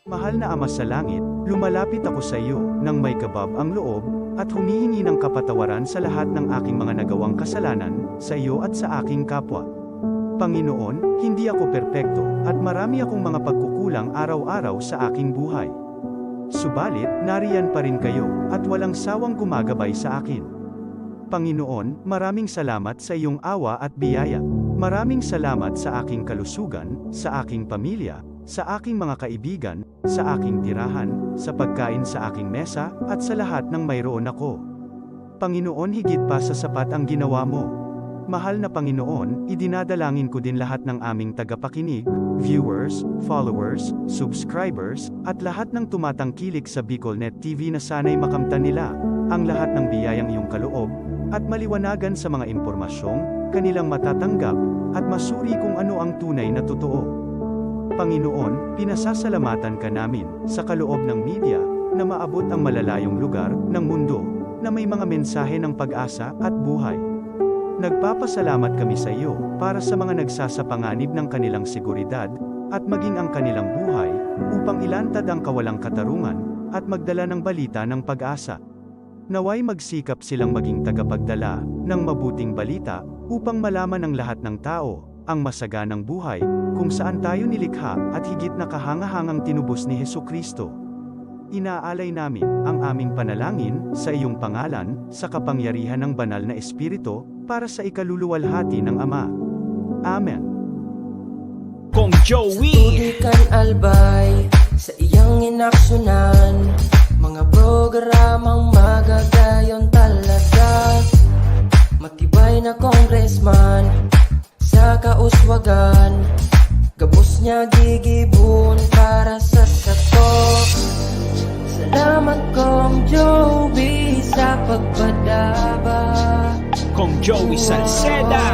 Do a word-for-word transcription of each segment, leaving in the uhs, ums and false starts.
Mahal na Ama sa Langit, lumalapit ako sa iyo nang may kabab ang loob at humihingi ng kapatawaran sa lahat ng aking mga nagawang kasalanan sa iyo at sa aking kapwa. Panginoon, hindi ako perpekto at marami akong mga pagkukulang araw-araw sa aking buhay. Subalit, nariyan pa rin kayo at walang sawang gumagabay sa akin. Panginoon, maraming salamat sa iyong awa at biyaya. Maraming salamat sa aking kalusugan, sa aking pamilya, sa aking mga kaibigan, sa aking tirahan, sa pagkain sa aking mesa, at sa lahat ng mayroon ako. Panginoon, higit pa sa sapat ang ginawa mo. Mahal na Panginoon, idinadalangin ko din lahat ng aming tagapakinig, viewers, followers, subscribers, at lahat ng tumatangkilik sa BicolNet T V na sana'y makamtan nila ang lahat ng biyayang iyong kaloob at maliwanagan sa mga impormasyong kanilang matatanggap at masuri kung ano ang tunay na totoo. Panginoon, pinasasalamatan ka namin sa kaloob ng media na maabot ang malalayong lugar ng mundo na may mga mensahe ng pag-asa at buhay. Nagpapasalamat kami sa iyo para sa mga nagsasapanganib ng kanilang seguridad at maging ang kanilang buhay upang ilantad ang kawalang katarungan at magdala ng balita ng pag-asa. Naway magsikap silang maging tagapagdala ng mabuting balita upang malaman ng lahat ng tao ang masaganang buhay kung saan tayo nilikha at higit na kahangahangang tinubos ni Jesu-Cristo. Inaalay namin ang aming panalangin sa iyong pangalan, sa kapangyarihan ng Banal na Espiritu, para sa ikaluluwalhati ng Ama. Amen. Kong Joey. Tugi kan Albay sa iyang inaksyonan, mga programang magagayon talaga. Matibay na congressman sa kauswagan, gabos niya gigibon para sa sato. Salamat, Kong Joey, sa pagpadaba. Kong Joey Salceda.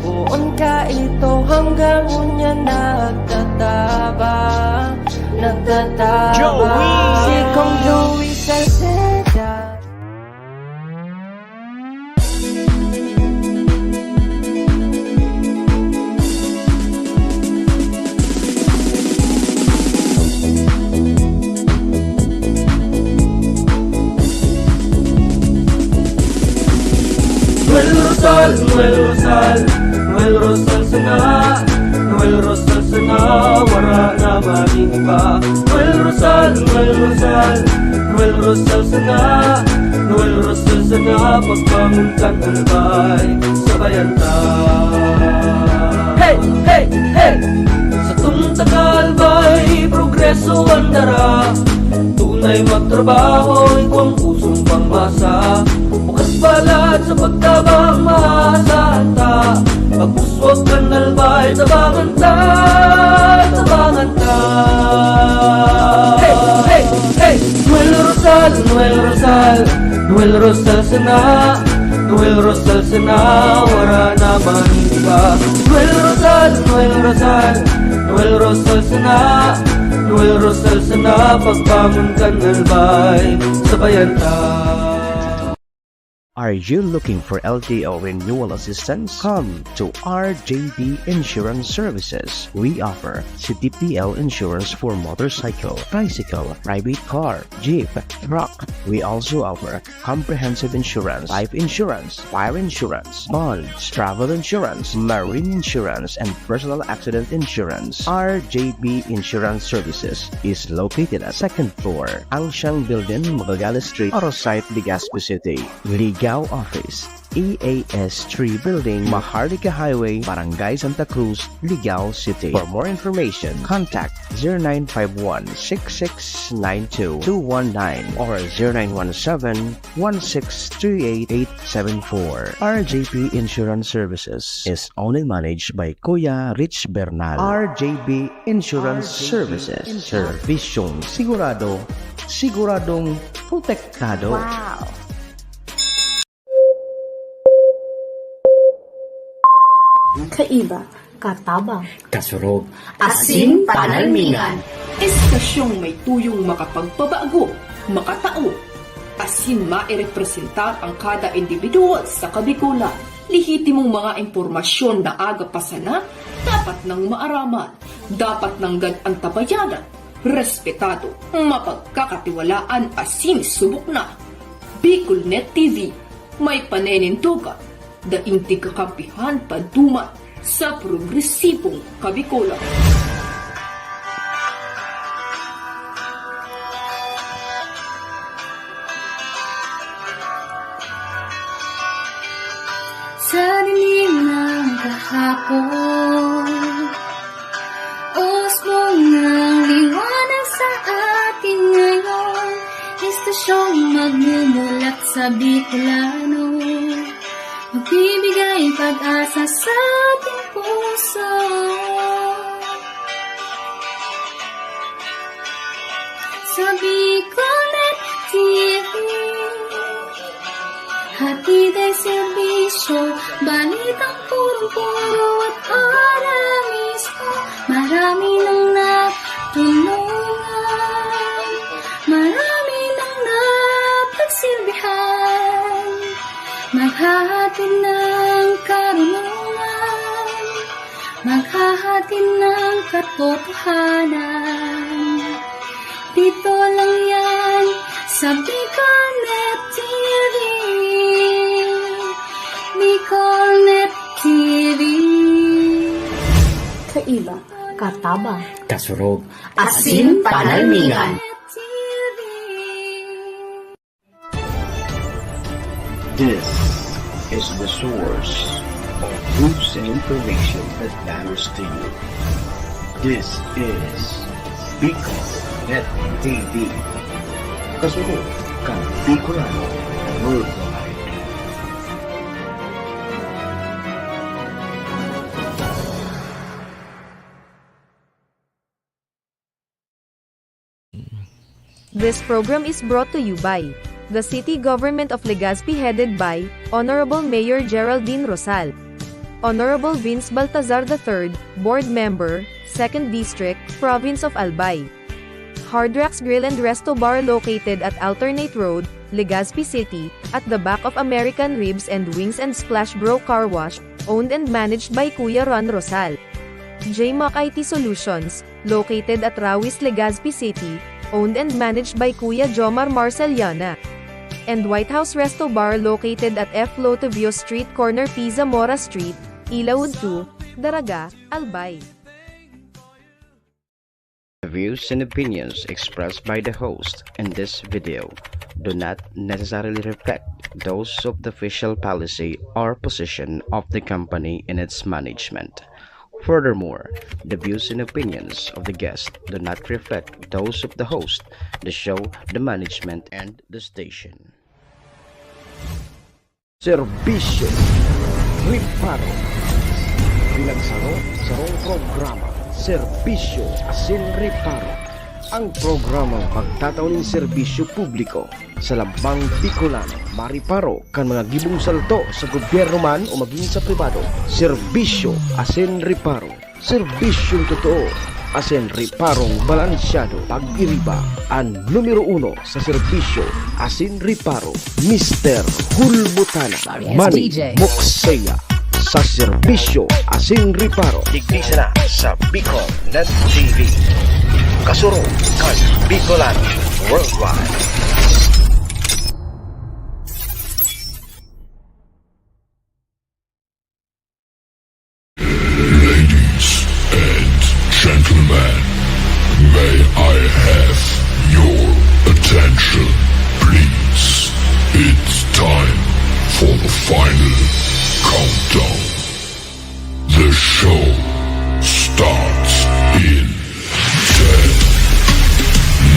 Poon ka ito hanggang unya nagtatabang, nagtatabang. Joey! Si Kong Joey Salceda. Noel Rosal, Noel Rosal, Noel Rosal sana, Noel Rosal sana, wara na magin iba. Noel Rosal, Noel Rosal, Noel Rosal sana, Noel Rosal sana, pagbangon kan Albay, sabayan ta. Hey, hey, hey! Satong taga-Albay, progreso an dara. Tunay magtrabaho, igwang pusong pangmasa. Bukas balat sa pagtabang, maasahan ta. Pag-uswag kan Albay, tabangan ta, tabangan ta. Hey, hey, hey! Noel Rosal, Noel Rosal, Noel Rosal sana, Noel Rosal sana, wara na man iba. Noel Rosal, Noel Rosal, Noel Rosal sana, Noel Rosal sana, pagbangon kan Albay, sabayan ta. Are you looking for L T O renewal assistance? Come to R J B Insurance Services. We offer C T P L insurance for motorcycle, tricycle, private car, jeep, truck. We also offer comprehensive insurance, life insurance, fire insurance, bonds, travel insurance, marine insurance, and personal accident insurance. R J B Insurance Services is located at second floor, Angshang Building, Magallanes Street, Arosite, Legazpi City. Ligao Office, E A S three Building, Maharlika Highway, Barangay Santa Cruz, Ligao City. For more information, contact zero nine five one, six six nine two, two one nine or zero nine one seven, one six three eight, eight seven four. R J P Insurance Services is owned and managed by Kuya Rich Bernal. R J P Insurance Services. Servisyong sigurado, siguradong protektado. Wow! Kaiba, katabang, kasurog, asin panalmingan. Estasyong may tuyong makapagpabago, makatao, asin mairepresenta ang kada individual sa Kabikolan. Lehitimong mga impormasyon na aga pa sana, dapat nang maaraman. Dapat nanggad an tabayanan respetado, mapagkakatiwalaan asin subok na. Bicolnet T V, may paninindogan, daing tigkakampihan paduman sa progresibong Kabicolan. Sa dilim ng kahapon, usbong ng liwanag sa atin ngayon, estasyong magmumulat sa Bicolano, magbibigay pag-asa sa ating puso. Sa Bicolnet T V, hatid ay serbisyo, balitang purong-puro at ora mismo. Marami nang natulungan, marami nang napagsilbihan. Maghahatid ng karunungan, maghahatid ng katotohanan. Dito lang yan sa Bicolnet T V. Bicolnet T V. Kaiba, katabang, kasurog, asin panalmingan. T V. This is the source of news and information that matters to you. This is Bicolnet T V. Kasunod kan Bicolano Worldwide. This program is brought to you by the City Government of Legazpi, headed by Honorable Mayor Geraldine Rosal, Honorable Vince Baltazar the third, Board Member, Second District, Province of Albay. Hard Rocks Grill and Resto Bar, located at Alternate Road, Legazpi City, at the back of American Ribs and Wings and Splash Bro Car Wash, owned and managed by Kuya Ron Rosal. J Mac I T Solutions, located at Rawis, Legazpi City, owned and managed by Kuya Jomar Marceliana. And White House Resto Bar, located at F Lotovio Street, corner P Zamora Street, Ilaud two, Daraga, Albay. The views and opinions expressed by the host in this video do not necessarily reflect those of the official policy or position of the company and its management. Furthermore, the views and opinions of the guest do not reflect those of the host, the show, the management, and the station. Serbisyo Reparo. Pinagsaro-sarong programa, Serbisyo asin Reparo. Ang programang magtatao nin serbisyo publiko sa lambang Bicolano, mariparo kan mga gibong salto sa gobyerno man o magin sa pribado. Serbisyo asin Reparo. Serbisyong totoo asin reparong balansyado. Pag-iriba an numero uno sa serbisyo asin reparo, Mister Hulbutana, Manny Moksea, sa serbisyo asin reparo. Digdi sana sa Bicol Net T V. Kasurog kan Bicolano Worldwide. Ladies and gentlemen, may I have your attention, please? It's time for the final countdown. The show starts in ten,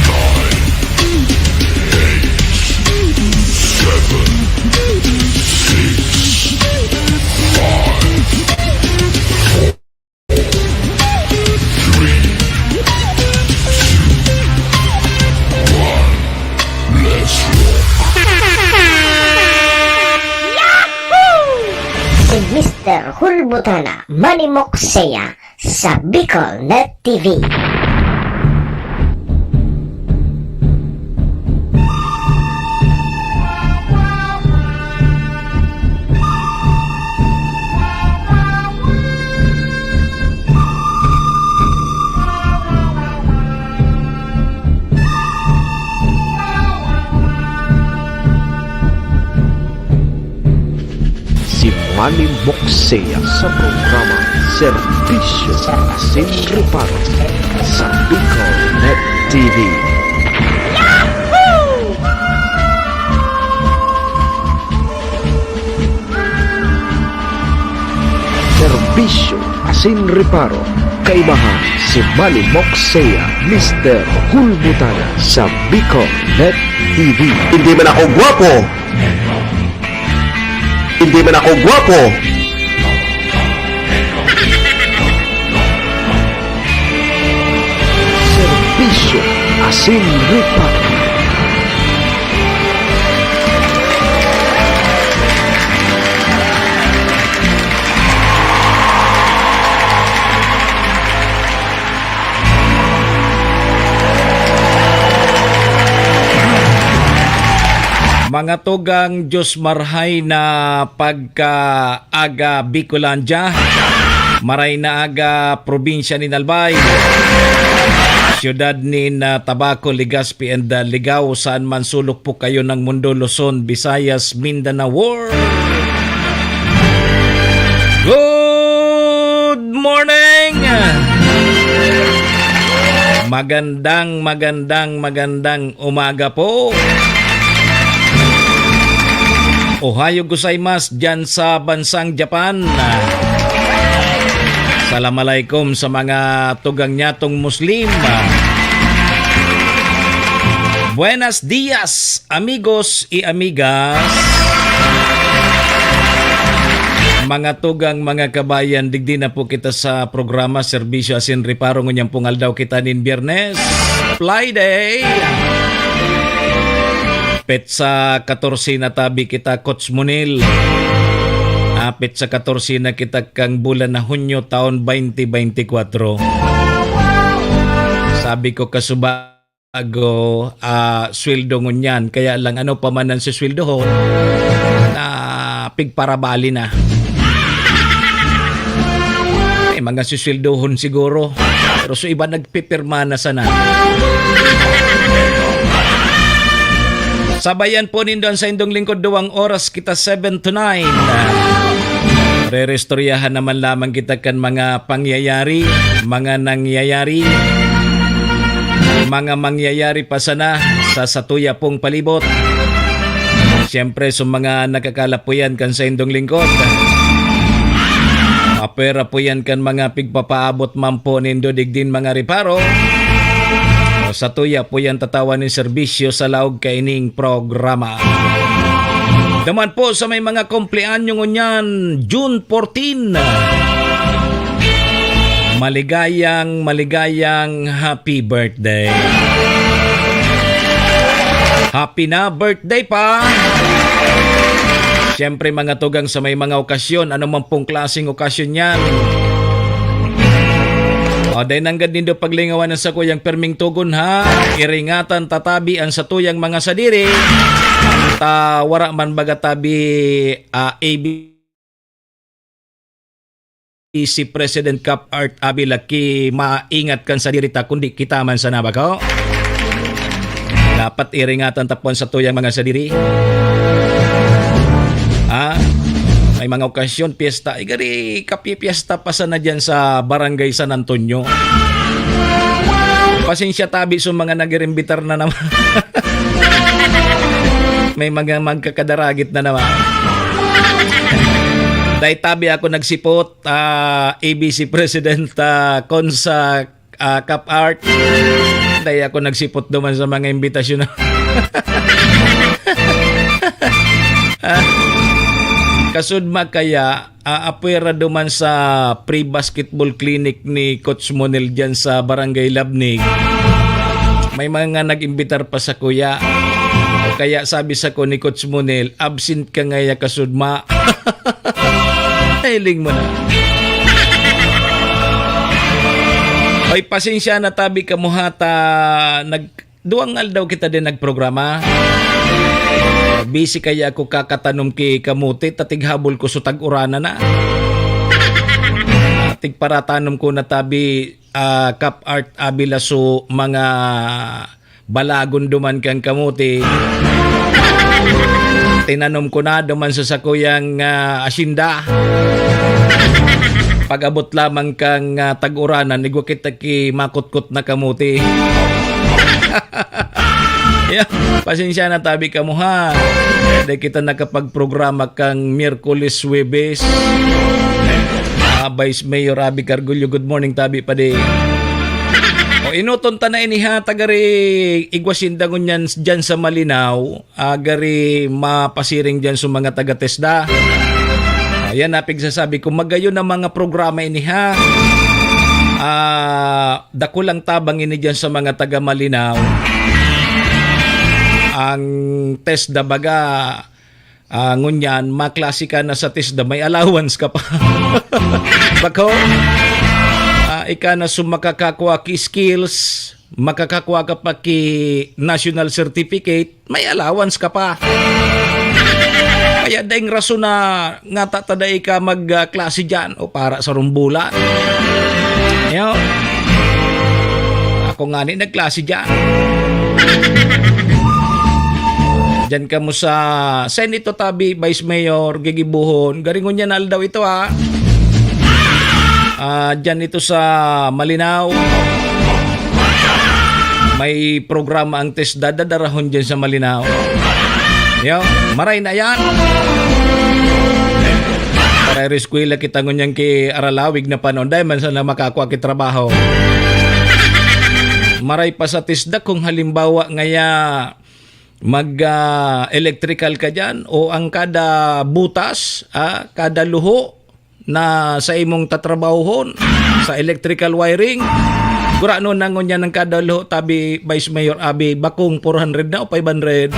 nine, eight, seven, six, five, four, three, two, one. Let's rock. Si Mister Hulbutana, Manny Moksea, sa Bicol Net T V. Alimboksea sa programa Serbisyo sa Asin Reparo sa Bicol Net T V. Serbisyo asin reparo, kaimahan si Malimok Sea, Mister Hulmutana sa Bicol Net T V. Hindi man ako gwapo. Hindi man ako gwapo. Serbisyo asin reparo. Mga tugang, Diyos marhay na pagkaaga Bicolandia. Maray na aga, probinsya nin Albay, siyudad nin, ah, Tabaco, Legazpi, and, ah, Ligao, saan man sulok po kayo ng mundo, Luzon, Visayas, Mindanao World. Good morning! Magandang, magandang, magandang umaga po. Ohayo gozaimasu dyan sa bansang Japan. Salam alaikum sa mga tugang nyatong Muslim. Buenos dias, amigos y amigas. Mga tugang, mga kabayan, digdi na po kita sa programa Serbisyo Asin Reparo. Ngunyan pong aldaw kita nin Biyernes, Friday. Petsa katorse na tabi kita, Coach Monel. Ah, petsa katorse na kita kang bulan na Hunyo, taon twenty twenty-four. Sabi ko, kasubago, ah, sweldo ngunyan. Kaya lang, ano pa man ang sisweldohon, na pigparabali na. May mga sisweldohon siguro. Pero sa iba, nagpipirma na sana. Sabayan po nindo an saindong lingkod, duwang oras kita, seven to nine. Rerestoryahan naman lamang kita kan mga pangyayari, mga nangyayari, mga mangyayari pa sana sa satuya pong palibot. Siyempre, sa mga nakakalapuyan kan saindong lingkod, apwera po yan kan mga pigpapaabot man po nindo digdin mga reparo. O, satuya po yan tatawan nin serbisyo sa laog kaining programa. Duman po sa may mga kumpleanyo ngunyan, June fourteen. Maligayang, maligayang happy birthday. Happy na birthday pa. Siyempre, mga tugang, sa may mga okasyon, ano man pong klaseng okasyon yan. O, dai nanggad nindo paglingawan ang sakuyang perming tugon, ha? Iringatan ta tabi an satuyang mga sadiri. Ta wara man baga tabi, ah, A B C President Cap Art Abi Laki maingat kan sadiri ta, kundi kita man sana, bako. Dapat iringatan ta pon satuyang mga sadiri. Ha? May mga okasyon, piyesta. Igari, kapipiesta pa sana dyan sa Barangay San Antonio. Pasensya tabi sa mga nag-irimbitar na naman. May mga magkakadaragit na naman. Dai tabi ako nagsipot, ah, A B C President, ah, Cons, ah, Cap Art. Dai ako nagsipot duman sa mga imbitasyon na. Ah, kasudma kaya, ah, apwera duman sa pre-basketball clinic ni Coach Monel dyan sa Barangay Labnig. May mga nag-imbitar pa sakuya. Kaya sabi sako ni Coach Monel, "Absent ka ngaya kasudma." Hiling mo na. Oy, pasensya na tabi kamo ha, ta nag-, duwang aldaw kita din nagprograma. Busy kaya ako kakatanom ki kamote, ta tighabol ko sa tag-urana na. Tigparatanom ko na tabi, ah, Cap Art Abilaso, mga balagon duman kan kamote. tinanom ko na duman sa sakuyang, ah, asyenda. Pag-abot lamang kan, ah, tag-uranan, igwa kita ki makutkot na kamote. Yeah, pasensya na tabi kamo, ha. Dai kita nakapagprograma kan Miyerkules, Huwebes. Ah, Vice Mayor Abby Cargullo, good morning tabi, padi. O, enoton ta na ini, ha, ta gari igwa sinda ngunyan dyan sa Malinao. Ah, gari mapasiring dyan sa mga taga TESDA. Ayan na pigsasabi ko, magayon na mga programa ini, ha. Ah, dakulang tabang ini dyan sa mga taga Malinao. Ang TESDA baga, ah, ngunyan, maklase ka na sa TESDA, may allowance ka pa. Bako, ah, ika na sumakakakwa ki skills, makakakwa ka pa ki national certificate, may allowance ka pa. Kaya daing rason na nga ta, ta dai ka mag, ah, klase dyan o para sa rumbulan. Yo. Ako nga ni nagklase dyan. Diyan kamo sa Senito tabi, Vice Mayor, gigibuhon. Garingon yan aldaw ito, ha. Ah, diyan ito sa Malinao. May programa ang TESDA, dadarahon dyan sa Malinao. Yo, maray na yan. Para eskwela kita ngunyan ki aralawig na panon, dai man sana makakwa ki trabaho. Maray pa sa TESDA kung halimbawa ngaya mag, ah, electrical ka dyan o ang kada butas, ah, kada luho, na sa imong tatrabahohon sa electrical wiring. Gurano na ngunyan ang kada luho, tabi Vice Mayor Abby, bakong four hundred na o five hundred?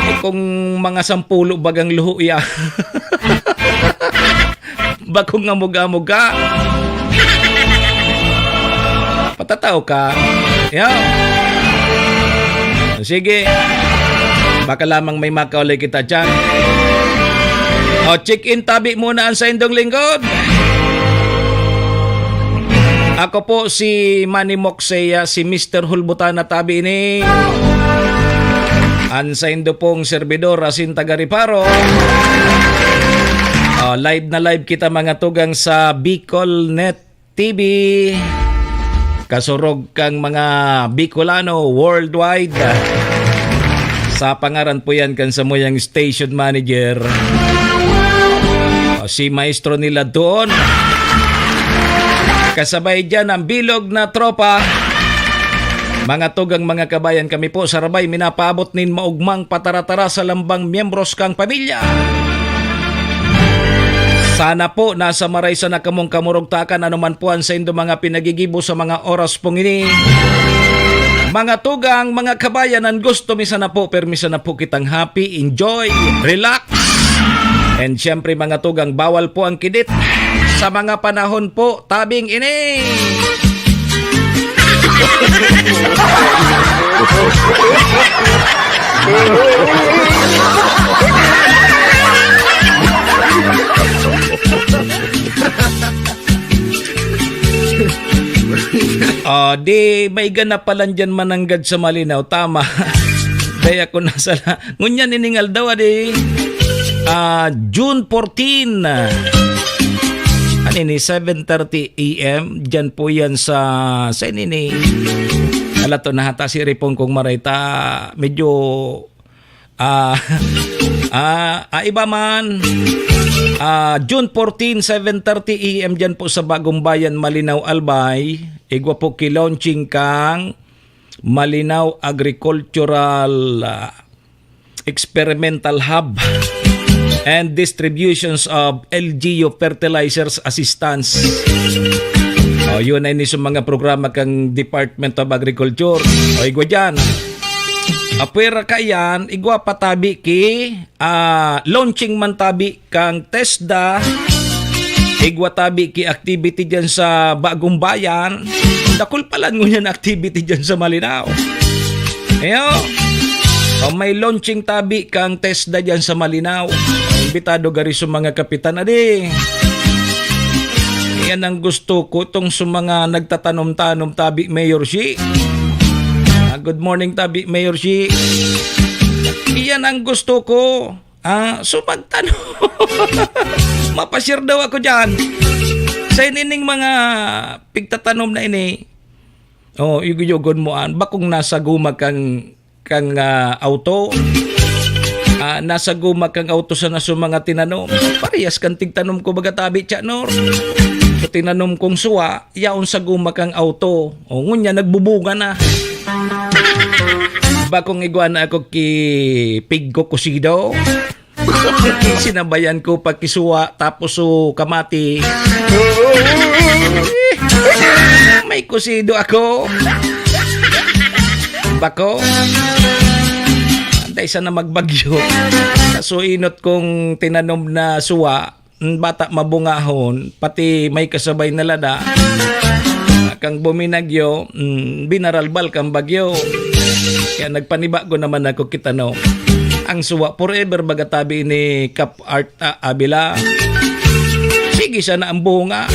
Eh, kung mga sampulo bagang luho ya. Bakong amog-amog ka. Patataw ka. Yo. Sige. Baka lamang may makaulay kita dyan. O, check-in tabi muna ang saindong lingkod. Ako po si Manny Moxeya, si Mister Hulbutana tabi ini. Ang saindo pong servidor, asin taga Reparo. O, live na live kita, mga tugang, sa Bicol Net T V, kasurog kang mga Bicolano worldwide. Sa pangaran po yan kan samuyang station manager, o, si Maestro nila doon. Kasabay dyan ang bilog na tropa. Mga tugang, mga kabayan, kami po sa Rabay minapaabot nin maugmang pataratara sa lambang miyembros kang pamilya. Sana po nasa maray sana kamong kamurugtakan, anuman po ang saindo mga pinagigibo sa mga oras pong ini. Mga tugang, mga kabayan, ang gusto mi sana po, permi sana po kitang happy, enjoy, relax. And syempre, mga tugang, bawal po ang kidit sa mga panahon po tabing ini. Ah, di may ganap pa lang dyan mananggad sa Malinao. Tama. Dai ako nasala. Ngunyan ining aldaw, adi, ah, June fourteen. Ano ini? Seven thirty A M. Diyan po yan sa, sa ini ni, alato na hata si Ripon kong Marita. Medyo, ah, ah, ah, iba man. Ah, June fourteen, seven thirty A M diyan po sa Bagong Bayan, Malinao, Albay. Igwa po ki launching kang Malinao Agricultural, ah, Experimental Hub and distributions of L G U fertilizers assistance. O, yun ay ni sa mga programa kang Department of Agriculture. O, igwa dyan. Apwera ka yan, igwa pa tabi ki, ah, launching man tabi kang TESDA, igwa tabi ki activity dyan sa Bagong Bayan. Dakul pa lang ngunyan activity dyan sa Malinao. Ayo. O, may launching tabi kang TESDA dyan sa Malinao. Imbitado gari sa mga kapitan, adi. Yan ang gusto ko, tong sa mga nagtatanom-tanom tabi, Mayor Shi. Ah, good morning tabi, Mayor Shi. ang gusto ko. Ah, so magtanom. Mapashare daw ako diyan. Sa inining mga pigtatanom na ini, oh, yugo-yugon mo an, bakong nasa guma kang, kang, ah, auto. Ah, nasa guma kang auto sana so mga tinanom. Parehas kan tigtanom ko baga tabi, Tiya Nor. So, tinanom kong suwa, yaon sa guma kang auto. O, ngunyan, nagbubunga na. Bakong igwa na ako ki Pig Kukusido. Sinabayan ko pa ki suwa, tapos so kamati. May kusido ako. Bako. Antay sana magbagyo. So, inot kong tinanom na suwa, mm, bata mabungahon, pati may kasabay na lada. Kang buminagyo, mm, binaralbal kang bagyo. Kaya nagpanibago naman ako kita, no? Ang suwa forever, baga tabi ni Kap Art, ah, Abila. Sige sana ang bunga.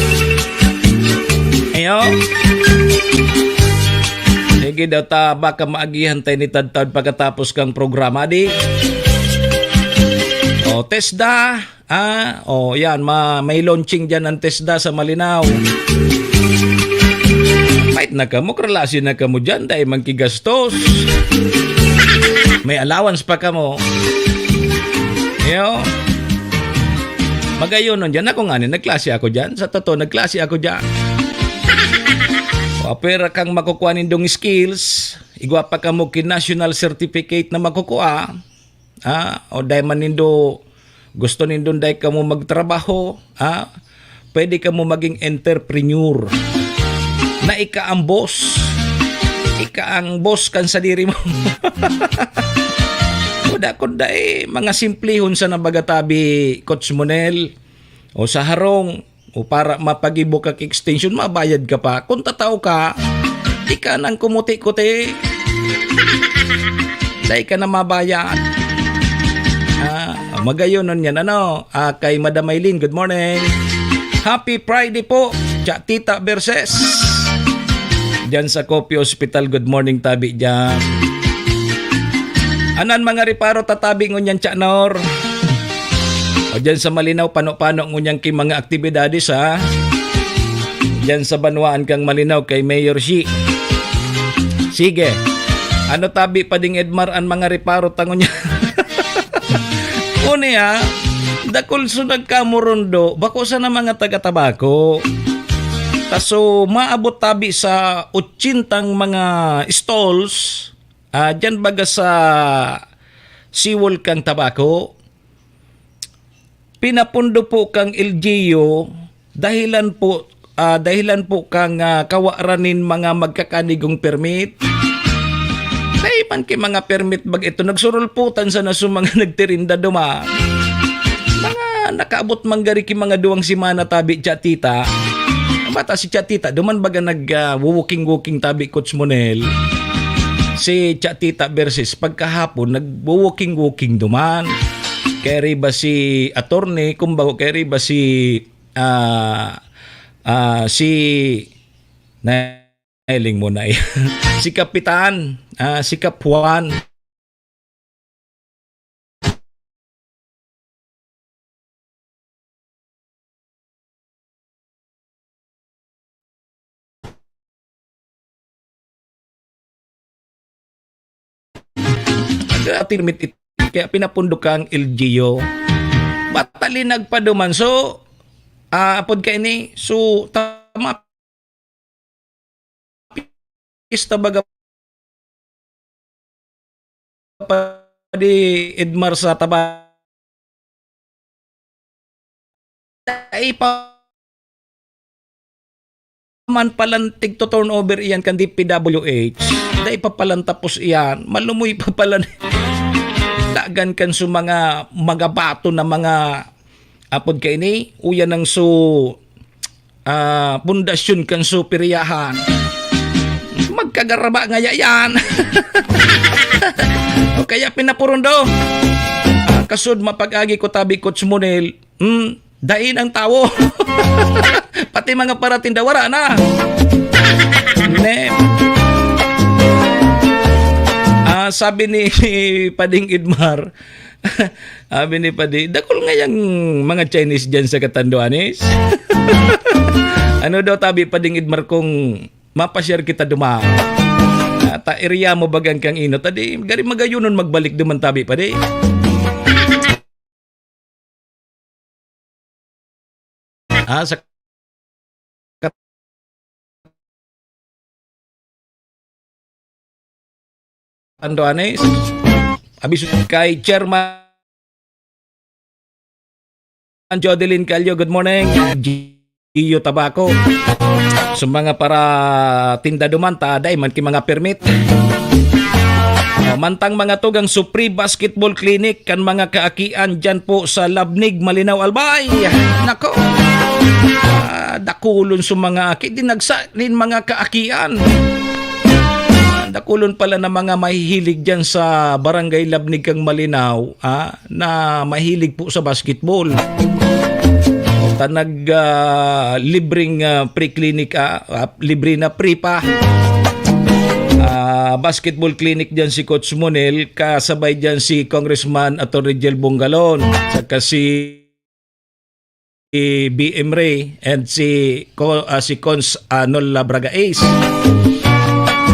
Ayo. Sige daw ta, baka maagihan tayo ni Tadtad pagkatapos kang programa, di? O, TESDA. Ah, oh, yan, ma-, may launching dyan ang TESDA sa Malinao. Fight na kamo, kralasi na kamo dyan, dahil mangkigastos. May allowance pa kamo. Yo. Magayon nun dyan. Ako nga ni, nagklase ako dyan. Sa totoo, nagklase ako dyan. O, apwera kang makukuha nindong skills, igwa pa kamo ki national certificate na makukuha. Ah, o dai man nindo, gusto nindo dai kamo magtrabaho, ah, pwede kamo maging entrepreneur. Na ika ang boss. Ika ang boss kan sadiri mo. Kuda, kuda, eh, mga simplihon sa nabagatabi, Coach Monel, o sa harong, o para mapagibo ka extension, mabayad ka pa. Kung tatao ka, di ka nang kumuti-kuti. Dai ka na mabayad. Ah, magayon nun yan. Ano? Ah, kay Madam Maylin, good morning. Happy Friday po, Cha Tita Versus. Diyan sa Copy Hospital, good morning, tabi dyan. Anan mga reparo tatabi ngunyan, Cha Nor? O dyan sa Malinao, pano-pano ngunyan ki mga aktibidades, ha? Dyan sa banwaan kang Malinao, kay Mayor Shi. Sige. Ano tabi pa ding Edmar an mga reparo ta ngunyan? Uni, ha? Dakul so nagkamurundo, bako sana mga taga-Tabaco. Kaso maabot tabi sa otsentang mga stalls, ah, dyan baga sa seawall kang Tabaco. Pinapundo po kang L G U, dahilan po, ah, dahilan po kang, ah, kawaran nin mga magkakanigong permit. Dai man ki mga permit bag ito, nagsurulputan sana sa mga nagtirinda duman. Mga nakaabot man gari ki mga duwang semana tabi, Cha Tita. Bata si Cha Tita, duman baga nag, ah, walking-walking tabi, Coach Monel. Si Cha Tita Versus, pagkahapon, nagwo-walking-walking duman. Kaya riba si attorney, kumbaga, kaya riba si, ah, ah, si, nailing mo na eh. Si Kapitan, ah, si Kap Juan. Nagtirmit it-, kaya pinapundok ang L G U. Matalinag pa duman. So, ah, apod kaini, so, tama, pista baga pa di Edmar sa Taba-, dai pa man palan tigto-turnover iyan kan D P W H. Dai pa palan tapos iyan. Malumoy pa palan. Dagan kan su mga, mga bato na mga apod kaini, uya nang su, ah, pundasyon kan su piryahan. Magkagaraba ngaya yan. O kaya pinapurundo. Ang kasud mapag-agi ko tabi, Coach Monel, hmm, dain ang tawo. Pati mga paratinda, wara na. Ne. sabi ni Pading Edmar, sabi ni Padi, "Dakul ngayang mga Chinese diyan sa Catanduanes." Ano daw tabi, Pading Edmar, kung mapa-share kita duman? Ah, ta area mo bagang kang inot, adi, gari magayunon magbalik duman tabi, Padi. Ah, sa Catanduanes. Abiso kay Chairman Jodeline Calio, good morning. Gio Tabaco. Sa mga para tinda duman, ta dai man ki mga permit. Oh, mantang mga tugang, so free basketball clinic kan mga kaakian dyan po sa Labnig, Malinao, Albay. Nako. Ah, dakulon sa mga aki, dinagsa nin mga kaakian. Dakulon pala na mga mahihilig dyan sa Barangay Labnig kang Malinao, ah, na mahilig po sa basketball. Ta nag, ah, libreng, ah, free clinic, ah, ah, libre na, free pa. Ah, basketball clinic dyan si Coach Monel, kasabay dyan si Congressman Attorney Jel Bongalon, saka si B M Ray and si Co-, ah, si Cons Anol Labraga Ace.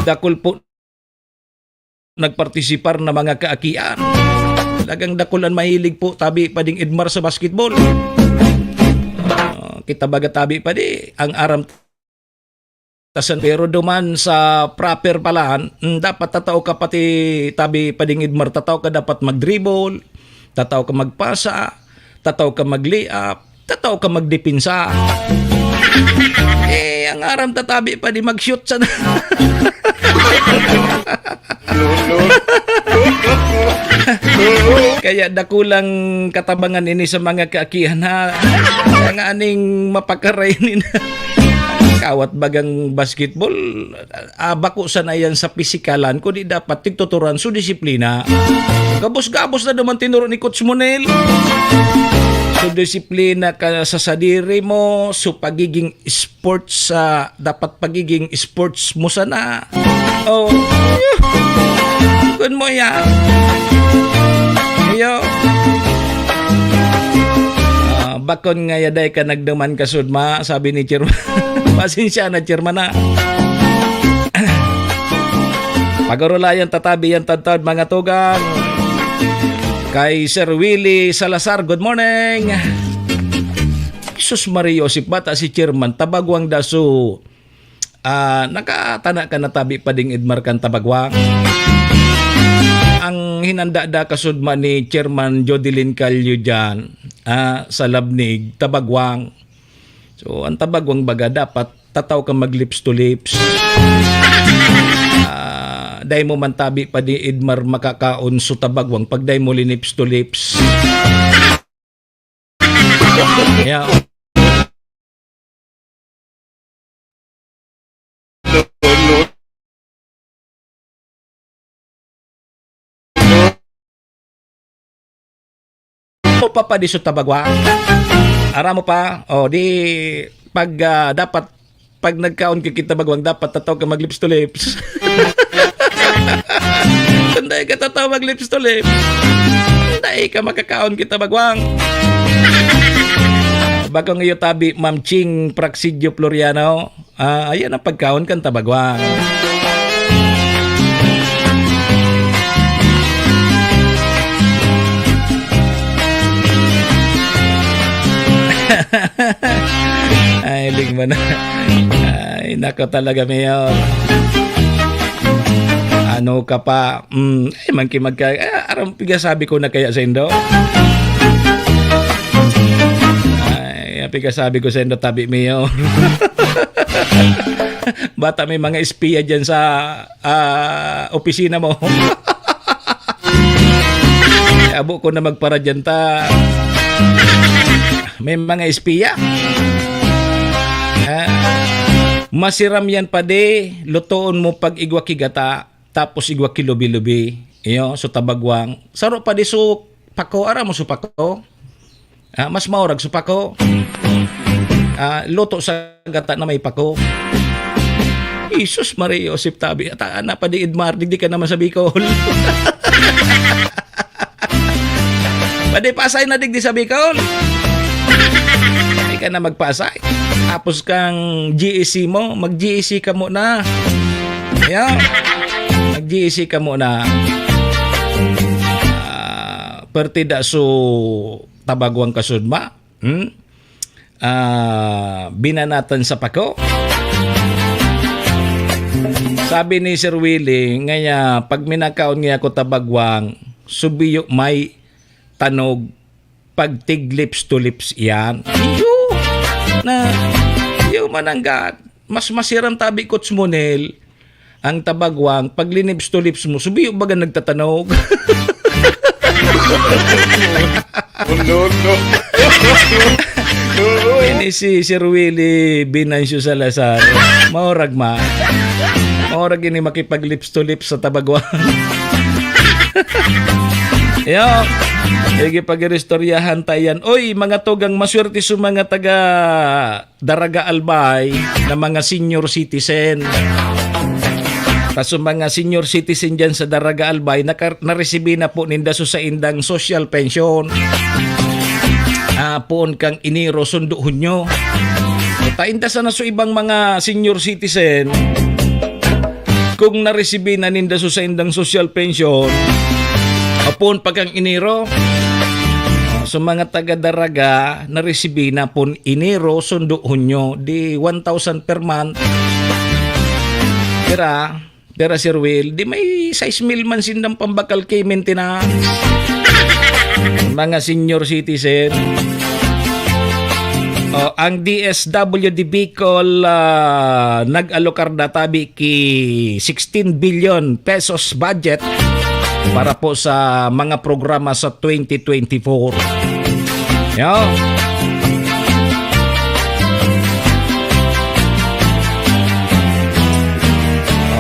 Dakul po nagpartisipar na mga kaakian. Talagang dakul an mahilig po, tabi pa ding Edmar sa basketball. Ah, kita baga tabi pa di, ang aram tasan, pero duman sa proper pala, mm, dapat tatao ka pati tabi pa ding Edmar, tatao ka dapat mag-dribble, tatao ka magpasa, tatao ka mag-layup, tatao ka magdepensa. Eh, ang aram tatabi pa di mag-shoot sa Kaya dakulang katabangan ini sa mga kaakihan, ha? Kaya nga aning mapakaray nina. Kawat bagang basketball, ah, bako sana yan sa pisikalan, kundi dapat tigtuturan so disiplina. Gabos-gabos na naman tinuro ni Coach Monel. So disiplina ka sa sadiri mo, so pagiging sports, ah, dapat pagiging sports mo sana. Oh, kun mo yan. Iyo. Ah, bakon nga yaday ka nagduman ka sudma, sabi ni Chairman. Pasensya na, Chairman, ah. Pagurulayan tatabi yan tadtad, mga tugang. Kay Sir Willie Salazar, good morning. Jesus Maria Joseph, bata si Chairman, Tabagwang daso. Ah, nakatana ka na tabi pa ding Edmar kan Tabagwang. Ang hinanda da kasudma ni Chairman Jodeline Calio dyan, ah, sa Labnig, Tabagwang. So, ang Tabagwang baga dapat tataw ka mag lips to lips. Ah, dai mo man tabi pa di Edmar makakaon so Tabagwang pag dai mo li lips to lips. Yeah. O, papadiso ta bagwa. Aram mo pa, o, di, pag, ah, dapat, pag nagkaon ka kita bagwang, dapat tataw ka mag lips to lips. Kung dai ka tataw mag lips to lips, dai ka makakaon kita bagwang. Bakong iyo tabi, Ma'am Ching Praxidyo Floriano. Ah, ayan ang pagkaon kan tabagwang. Ay, ligma na. Ay, nako talaga, Mayor. Ano ka pa? Mm, ay, man ki magka-, ah, aram, piga sabi ko na kaya sa indo? Ay, piga sabi ko sa indo, tabi, Mayor. Bata may mga espiya dyan sa, ah, opisina mo. Abo ko na magpara dyan ta. May mga espiya. Ah, masiram yan, padi. Lutoon mo pag igwa ki gata, tapos igwa ki lubi-lubi. Iyo, so tabagwang. Saro, padi, so pako. Aram mo so pako? Ah, mas maurag so pako. Ah, luto sa gata na may pako. Jesus, Maria, Joseph, tabi. At, ah, na, padi Edmar, digdi ka naman sa Bicol. Padi Pasay na digdi sa Bicol. Di ka na magpasay. Tapos kang G E C mo, mag-G E C ka muna. Ayan. Mag-G E C ka muna. Ah, perti da su Tabagwang kasudma. Hmm? Ah, binanatan sa pako. Sabi ni Sir Willie, ngaya, pag minakaon niya ako tabagwang, subiyo may tanog, pag tig lips to lips iyan. Iyo! Na, iyo mananggad. Mas masiram tabi, Coach Monel, ang tabagwang, pag linips to lips mo, subiyo baga nagtatanog. Oh, no, no. Ini si Sir Willie Binancio Salazar. Maurag ma. Maurag ini makipag lips to lips sa tabagwang. Yo, sige, pag-iristoryahan ta yan. Oy, mga tugang, maswerte sa mga taga Daraga Albay na mga senior citizen. Ta sa mga senior citizen dyan sa Daraga Albay, naka-, naresibi na po ninda sa saindang social pension. Ah, poon kang Enero, sundo Hunyo. Ta inda sana sa ibang mga senior citizen, kung naresibi na ninda sa saindang social pension, poon pa kang Enero. Sa mga taga Daraga, naresibi na pon Enero, sundo Hunyo, di one thousand per month. Pera, pera, Sir Will, di may sais mil man sindang pambakal kay maintenance. Mga senior citizen. Oh, ang D S W D Bicol, ah, nag-alokar na tabi ki sixteen billion pesos budget para po sa mga programa sa twenty twenty-four. Yo.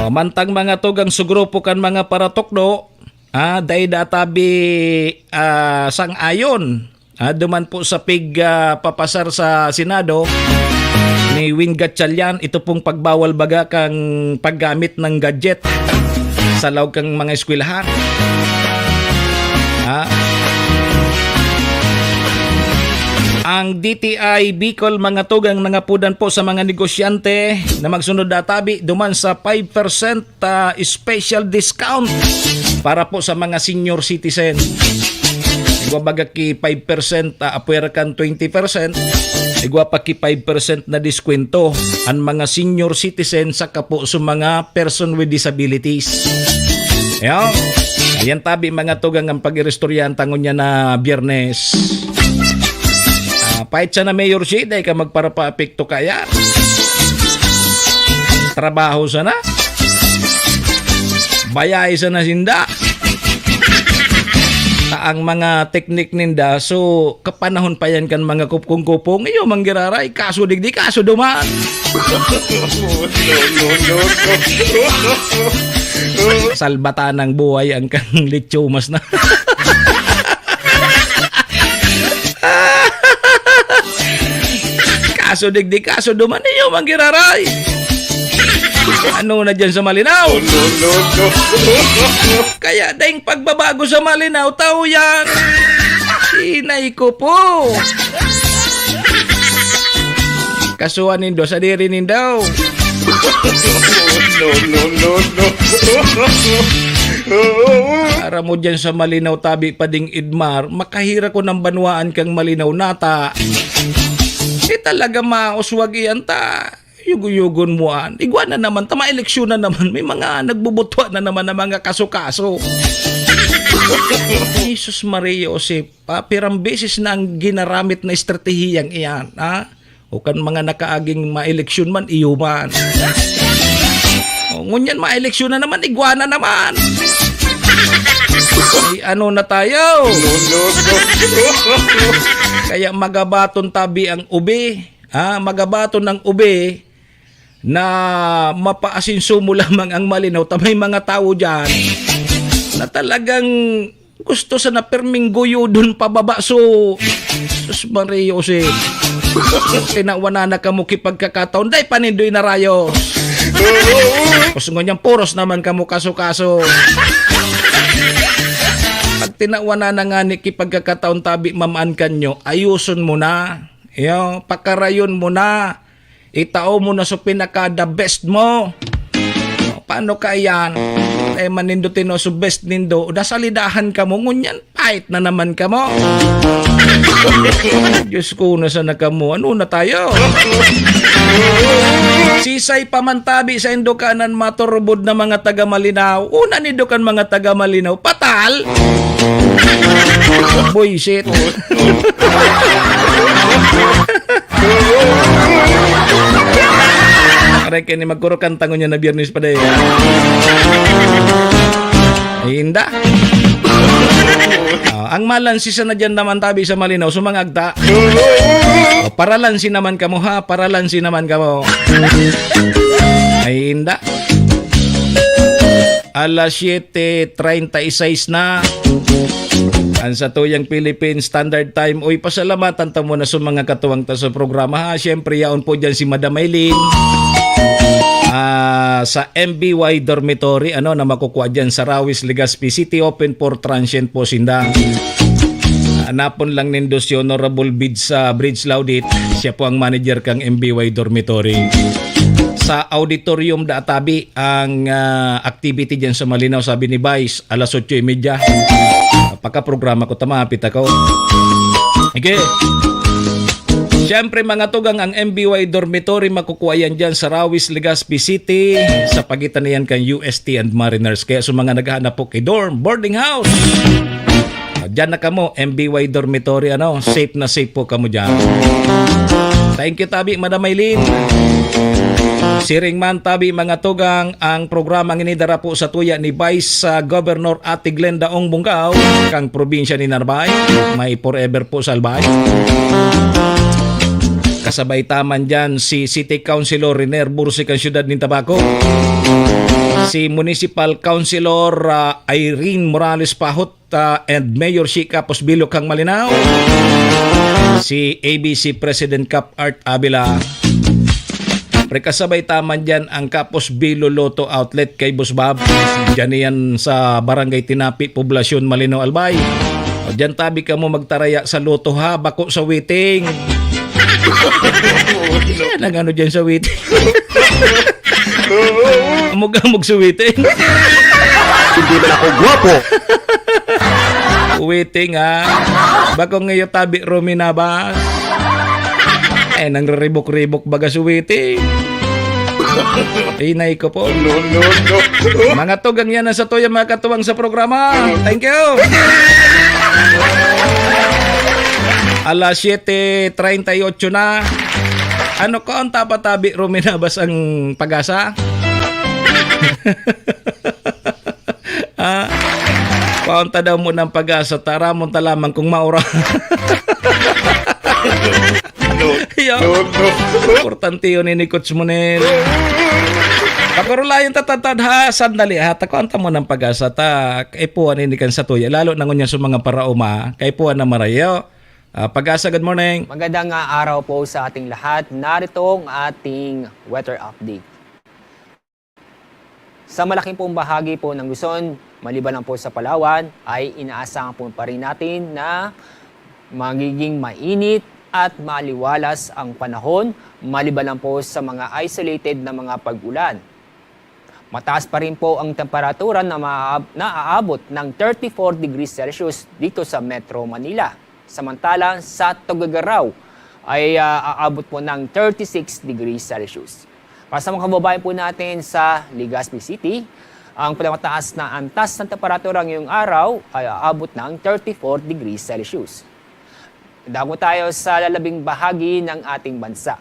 Oh, mantang mga tugang sa grupo kan mga paratukdo, ah, dai da tabi, ah, sang-ayon. Ah, duman po sa pig, ah, papasar sa Senado ni Win Gatchalian, ito pong pagbawal baga kang paggamit ng gadget sa laog kang mga eskwelahan. Ah. Ang D T I Bicol, mga tugang, nangapodan po sa mga negosyante na magsunod atabi duman sa five percent, ah, special discount para po sa mga senior citizen. Igwa baga ki five percent, ah, apwera kan twenty percent, igwa pa ki five percent na diskwento an mga senior citizen saka po sa mga person with disabilities. Ayan. Ayan tabi, mga tugang, ang pag-iristoryahan ta ngunyan na Biyernes. Ah, pait sana, Mayor Shi, dai ka magparapaapekto kaya. Trabaho sana. Bayay sana sinda. Ta ang mga teknik ninda, so, kapanahon pa yan kan mga kupkong-kupong, iyo manggiraray, kaso digdi, kaso duman. No, no, no, no. Salbatan ng buhay ang kang litsumas na. Kaso digdi, kaso duman, iyo manggiraray. Ano na dyan sa Malinaw? No, no, no, no. Kaya daing pagbabago sa Malinaw, tao yan. Sinay ko po. Kasuhan nindo, sadiri nindo. No, no, no, no. Aram mo dyan sa Malinaw, tabi pa ding Idmar, makahira ko ng banwaan kang Malinaw nata. Di talaga mauswag iyan ta. Yugo-yugon mo an. Igwa na naman, ta maeleksyon na naman. May mga nagbubutwa na naman ng mga kaso-kaso. Jesus Maria Josep, pa, pirang beses na ang ginaramit na estratehiyang iyan, ha? O kan mga nakaaging maeleksyon man, iyo man. O, ngunyan maeleksyon na naman, igwa na naman. Ay, ano na tayo? No, no, no. Kaya magabaton tabi ang ube. Ha? Magabaton ang ube na mapaasinsumo lamang ang Malinaw. Ta may mga tao diyan na talagang gusto sana perming guyodon pababa. So, sus, Maria Jose. Tinawanan na kamo ki pagkakataon. Dai pa nindo inarayos. Tapos ngunyan, puros naman kamo kaso-kaso. Pag tinawan na na nga ni kipagkakataon tabi mamaan kanyo, ayuson mo na. Yo, pakarayon mo na. Itao mo na so pinaka the best mo. Paano ka iyan? Eh, manindot tino so best nindo. Nasalidahan ka mo, ngunyan, pait na naman ka mo. Diyos ko, nasa na ka mo? Ano na tayo? Sisay pamantabi sa indokanan, maturbod na mga taga Malinaw. Una nindo kan mga taga Malinaw, patal. Buisit. Aray kayo ni magkuro kanta ngunyan na Biyernes pa dai. Inda. Ah, ang malansi sa na dyan naman tabi sa Malinaw, sa mga agta. O, paralansi naman kamo ha, paralansi naman kamo. Ay, inda. Alas siyete treinta y seis na. Ang satuyang Philippine Standard Time. Uy, pasalamatan ta muna sa mga katuwang ta sa programa, ha. Siyempre, yaon po dyan si Madam Aileen. Ah, sa M B Y Dormitory, ano, na makukuha dyan sa Rawis, Legazpi City. Open for transient po sinda. Hanapon lang nindo si Honorable Bids, ah, Bridge Laudit. Siya po ang manager kang M B Y Dormitory. Sa auditorium da tabi ang, ah, activity dyan sa Malinaw, sabi ni Vice, alas otso y media. Pagka-programa ko, ta maapit ako. Sige. Siyempre, mga tugang, ang M B Y Dormitory, makukuha yan dyan sa Rawis, Legazpi City, sa pagitan na yan kan U S T and Mariners. Kaya sa mga naghahanap po kay dorm, boarding house, ah, dyan na kamo, M B Y Dormitory, ano, safe na safe po kamo dyan. Thank you, tabi, Madam Aileen. Siring man, tabi, mga tugang, ang programang ini dara po sa tuya ni Vice, ah, Governor Ate Glenda Ong Bungkaw, kang probinsya ni Narbay. May forever po sa Albay. Kasabay ta man dyan si City Councilor Riner Bursi kan siyudad nin Tabaco. Si Municipal Councilor, ah, Irene Morales Pahot, ah, and Mayor Shi Kapos Bilo kang Malinao. Si A B C President Cap Art Avila. Pre, kasabay ta man dyan ang Kapos Bilo Lotto Outlet kay Boss Bob. Dyan yan sa Barangay Tinapi, Poblacion, Malinao, Albay. O, dyan tabi kamo magtaraya sa Lotto, ha, bako sa waiting. Yan ang ano dyan sa waiting. Amog-amog sa waiting. Hindi man ako gwapo. Waiting, ha. Bako ngayon tabi ruminabas. Eh, nang ribok-ribok baga sa waiting. Inay ko po. No, no, no. Mga tugang yan ang sa tuya, mga katuwang sa programa. Thank you. Alas siyete treinta y ocho na. Ano ko ang tapatabi, ruminabas ang pag-asa? Ah, paunta daw mo ng pag-asa, taramon ta lamang kung maura. No, Yo. No, no. Importante yun, ini, Coach Monel. Pagkarulayan ta, ta, ta, ha, sandali, ha, ta, kuwan ta mo ng pag-asa, ta, kaipuhan ini kan satuya, lalo na ngunyan sa mga paraoma, kaipuhan na marayo. Ah, Pag-asa, good morning. Magandang, ah, araw po sa ating lahat. Narito ang ating weather update. Sa malaking pong bahagi po ng Luzon, maliban lang po sa Palawan, ay inaasahan po pa rin natin na magiging mainit at maliwalas ang panahon, maliban lang po sa mga isolated na mga pag-ulan. Mataas pa rin po ang temperatura na maab-, naaabot ng thirty-four degrees Celsius dito sa Metro Manila. Samantala, sa Tuguegarao ay, ah, aabot po ng thirty-six degrees Celsius. Para sa mga kababayan po natin sa Legazpi City, ang pinakamataas na antas ng temperatura ngayong araw ay aabot ng thirty-four degrees Celsius. Dako tayo sa lalabing bahagi ng ating bansa.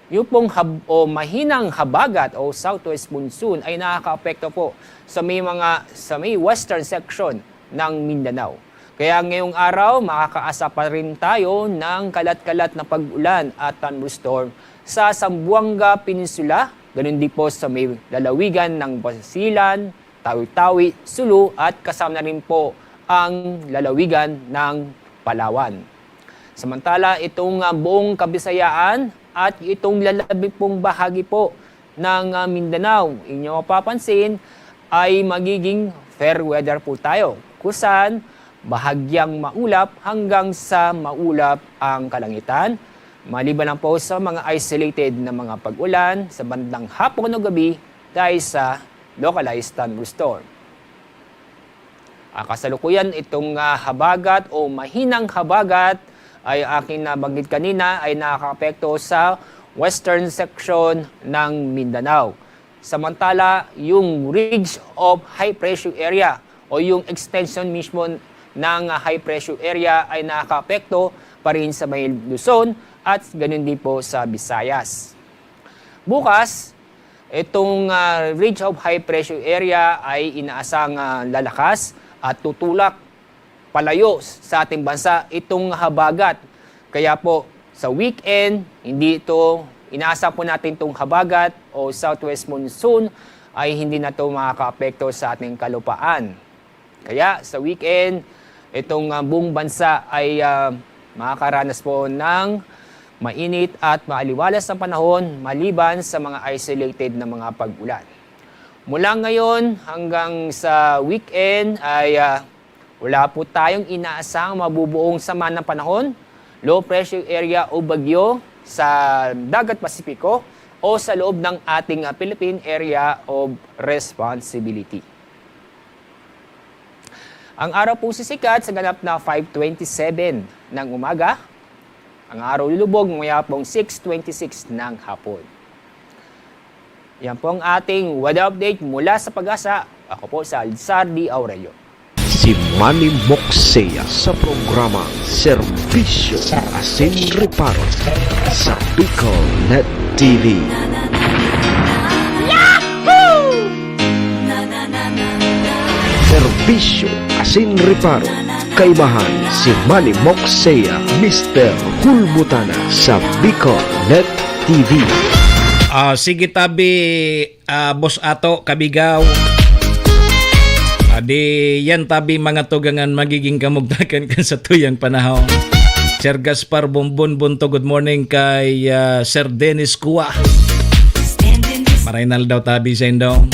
Yung pong hab-, o mahinang habagat o southwest monsoon ay nakakaapekto po sa may mga, sa may western section ng Mindanao. Kaya ngayong araw, makakaasa pa rin tayo ng kalat-kalat na pag-ulan at thunderstorm sa Zamboanga Peninsula, ganun din po sa may lalawigan ng Basilan, Tawi-Tawi, Sulu at kasama na rin po ang lalawigan ng Palawan. Samantala, itong, ah, buong Kabisayaan at itong lalabing pong bahagi po ng, ah, Mindanao. Inyo mapapansin ay magiging fair weather po tayo, kung saan bahagyang maulap hanggang sa maulap ang kalangitan, maliban lang po sa mga isolated na mga pag-ulan sa bandang hapon o gabi dahil sa localized thunderstorm. Ah, kasalukuyan itong, ah, habagat o mahinang habagat ay aking nabanggit kanina ay nakakaapekto sa western section ng Mindanao. Samantala, yung ridge of high pressure area o yung extension mismo ng, ah, high pressure area ay nakakaapekto pa rin sa may Luzon at ganun din po sa Visayas. Bukas, itong, ah, ridge of high pressure area ay inaasang, ah, lalakas at tutulak palayo sa ating bansa itong habagat. Kaya po, sa weekend, hindi ito, inaasang po natin itong habagat o southwest monsoon ay hindi na ito makakaapekto sa ating kalupaan. Kaya sa weekend, itong, ah, buong bansa ay, ah, makakaranas po ng mainit at maaliwalas na panahon maliban sa mga isolated na mga pag-ulan. Mula ngayon hanggang sa weekend ay, ah, wala po tayong inaasang mabubuong sama ng panahon, low pressure area o bagyo sa Dagat Pasipiko o sa loob ng ating, ah, Philippine Area of Responsibility. Ang araw pong sisikat sa ganap na five twenty-seven ng umaga. Ang araw lulubog, mamaya pong six twenty-six ng hapon. Yan po ang ating weather update mula sa Pag-asa. Ako po si Alzar D. Aurelio. Si Manny Moksea sa programa Serbisyo Asin Reparo sa Bicol Net T V. Serbisyo Asin Reparo. Kaibahan si Manny Moksea, Mister Hulbutana sa Bicol Net T V. Ah, sige tabi, ah, Boss Ato, Kabigaw. Adi, yan tabi mga tugang an magiging kamugtakan kan satuyang panahon. Sir Gaspar Bombon Bonto, good morning kay, ah, Sir Dennis Kua. Maraynal daw tabi sa indo.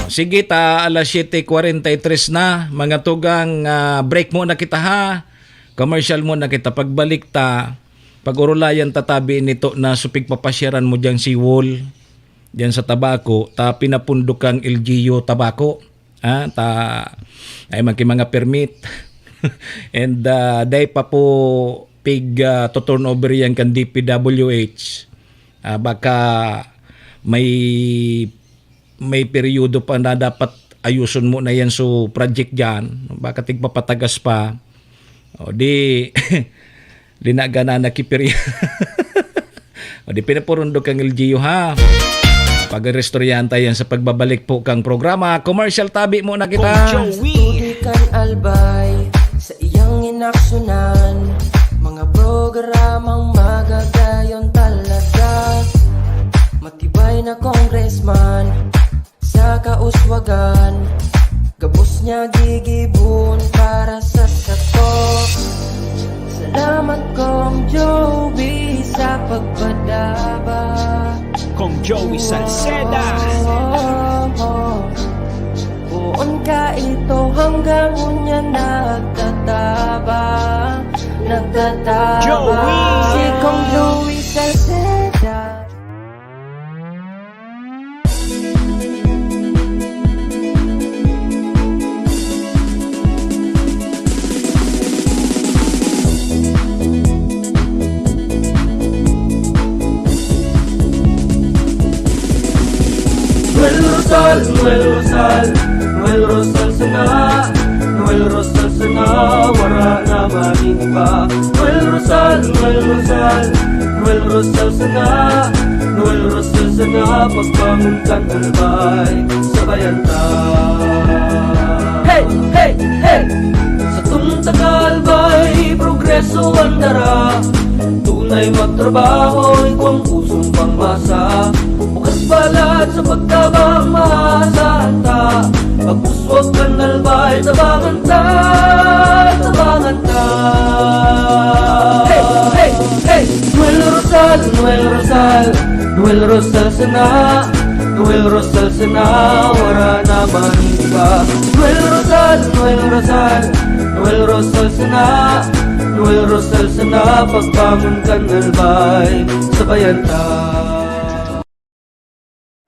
Sige ta, alas siyete kwarenta y tres na, mga tugang, ah, break muna kita ha. Commercial muna kita. Pagbalik ta, pag-orolayan ta tabi nito na supig papasyaran mo diyang seawall, diyan sa Tabaco, ta pinapundok kang L G U Tabaco. Ah, ta, ay man ki mga permit. And, ah, dai pa po pig, ah, to turnover yan kan D P W H. Ah, baka may, may peryodo pa na dapat ayuson mo na yan. So, project dyan, baka tigpapatagas pa. O di, di na gana nakipirya. O di, pinapurundog kang L G U, ha? Pag-restoryahan tayo yan sa pagbabalik po kang programa. Commercial tabi muna kita. Kung Joey. Tubig kan Albay, sa iyang inaksunan, mga programang magagayon talaga. Matibay na congressman, sa kauswagan, gabos niya gigibon para sa sato. Salamat, Kong Joey, sa pagpadaba. Kong Joey Salceda. Oh, oh, oh. Poon ka ito hanggang unya nagtatabang, nagtatabang. Joey! Si Kong Joey Salceda. Noel Rosal, Noel Rosal, Noel Rosal sana, Noel Rosal sana, wara na maning iba. Noel Rosal, Noel Rosal, Noel Rosal sana, Noel Rosal sana, pagbangon kan Albay, sabayan ta. Hey, hey, hey! Sa tong taga Albay, progreso ang dara. Tunay magtrabaho, igwang pusong pangmasa. Bukas balat sa pagtabang, maasahan ta. Pag-uswag kan Albay, tabangan ta, tabangan ta. Hey, hey, hey! Noel Rosal, Noel Rosal, Noel Rosal sana, Noel Rosal sana, wara na man iba. Noel Rosal, Noel Rosal, Noel Rosal sana, Noel Rosal sana, pagbangon kan Albay, sabayan ta.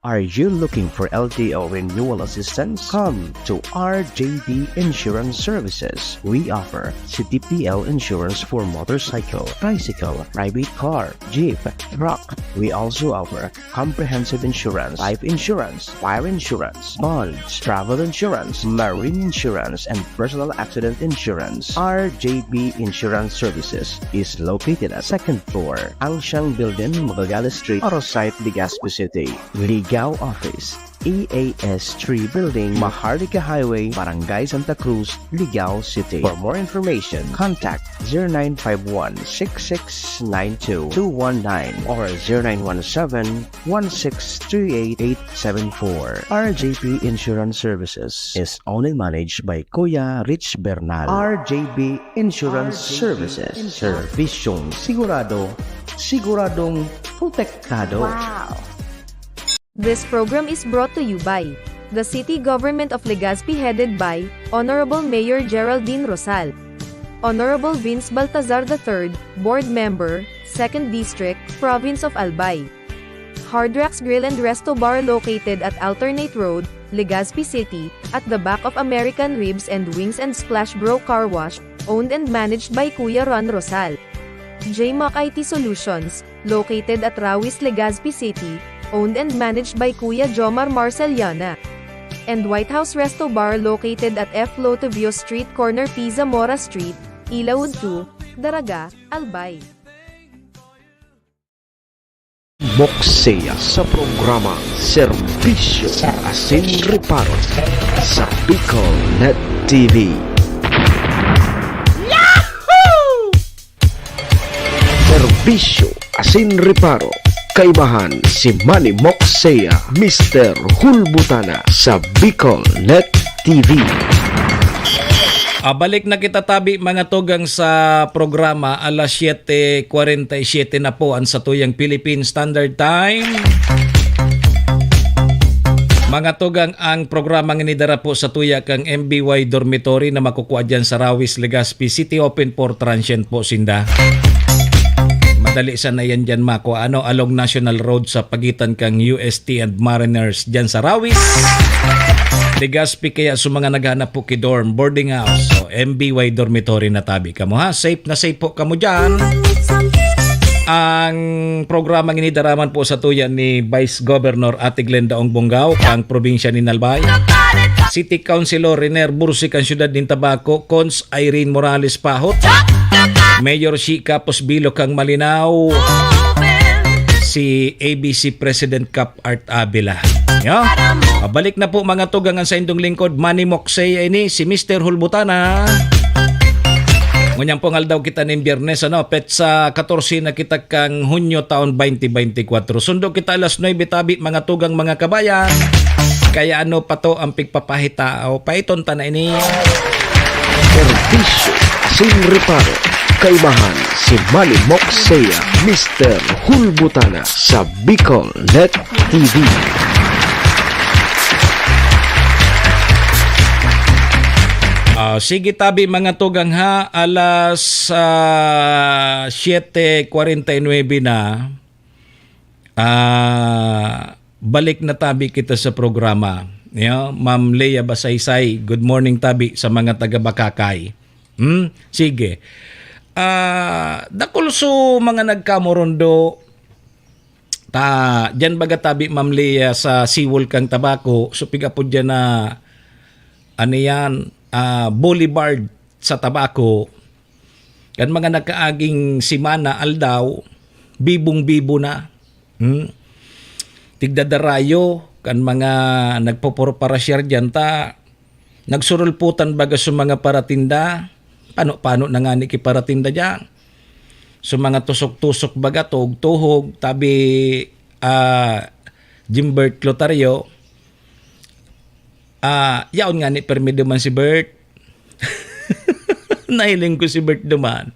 Are you looking for L T O renewal assistance? Come to R J B Insurance Services. We offer C T P L insurance for motorcycle, tricycle, private car, jeep, truck. We also offer comprehensive insurance, life insurance, fire insurance, bonds, travel insurance, marine insurance, and personal accident insurance. R J B Insurance Services is located at second floor, Angsiang Building, Magallanes Street, Arosite, Legazpi City. Ligao Office, E A S three Building, Maharlika Highway, Barangay Santa Cruz, Ligao City. For more information, contact zero nine five one six six nine two two one nine or zero nine one seven one six three eight eight seven four. R J P Insurance Services is owned and managed by Kuya Rich Bernal. R J B Insurance Services. Servisyong sigurado, siguradong protektado. Wow! This program is brought to you by the City Government of Legazpi, headed by Honorable Mayor Geraldine Rosal. Honorable Vince Baltazar the third, Board Member, Second District, Province of Albay. Hard Rocks Grill and Resto Bar, located at Alternate Road, Legazpi City, at the back of American Ribs and Wings and Splash Bro Car Wash, owned and managed by Kuya Ron Rosal. J Mac I T Solutions, located at Rawis, Legazpi City, owned and managed by Kuya Jomar Marceliana. And White House Resto Bar, located at F Lotovio Street, corner P Zamora Street, Ilaud two, Daraga, Albay. Moksea sa programa Serbisyo asin Reparo sa Bicol Net T V. Serbisyo asin Reparo. Kaibahan si Manny Moksea, Mister Hulbutana sa Bicol Net T V. Ah, balik na kita tabi, mga tugang, sa programa. Alas siyete kwarenta y siyete na po ang satuyang Philippine Standard Time. Mga tugang, ang programang ini dara po sa tuya kang M B Y Dormitory na makukua diyan sa Rawis, Legazpi City, open for transient po sinda. Madali sana yan diyan makua, ano, along National Road sa pagitan kang U S T and Mariners diyan sa Rawis, Legazpi. Kaya sa mga naghanap po ki dorm, boarding house, o M B Y dormitory na tabi kamo, ha. Safe na safe po kamo diyan. Ang programang ini dara man po sa tuya ni Vice Governor Ate Glenda Ong Bongao, ang probinsya ni Albay. City Councilor Riner Bursik, ang siyudad nin Tabaco, Cons Irene Morales Pahot, Mayor Shi Capos Bilo kang Malinao, si A B C President Cap Art Avila. Yo? Pabalik na po, mga tugang, ang saindong lingkod, Manny Moksey, ini si Mister Hulbutana. Ngunyan pong aldaw kita nin Biyernes, ano, petsa katorse na kita kang Hunyo taon twenty twenty-four. Sundo kita alas nuebe tabi, mga tugang, mga kabayan. Kaya ano pa to ang pigpapahita o paiton ta na ini? Serbisyo asin reparo. Kaibahan si Manny Moksea, Mister Hulbutana sa Bicol Net T V. Ah, sige tabi, mga tugang, ha, alas, ah, siyete kwarenta y nuebe na. Ah, balik na tabi kita sa programa. Yo, Ma'am Lea Basaysay, good morning tabi sa mga taga Bacacay. Hmm? Sige. Ah, dakul so mga nagkamurundo, ta, diyan baga tabi, Ma'am Lea, sa seawall kang Tabaco, so pig-apod diyan na, ano yan, ah, Boulevard sa Tabaco. Kan mga nakaaging semana, aldaw, bibong-bibo na. Hmm? Tigdadarayo kan mga nagpupuro-parasyar diyan, ta nagsurulputan baga sa mga paratinda. Pano-pano na ngani ki paratinda diyan. Sa mga tusok-tusok baga, tuhog-tuhog, tabi, ah, Jimbert Lotario, ah, yaon ngani permi duman si Bert. Nahiling ko si Bert duman.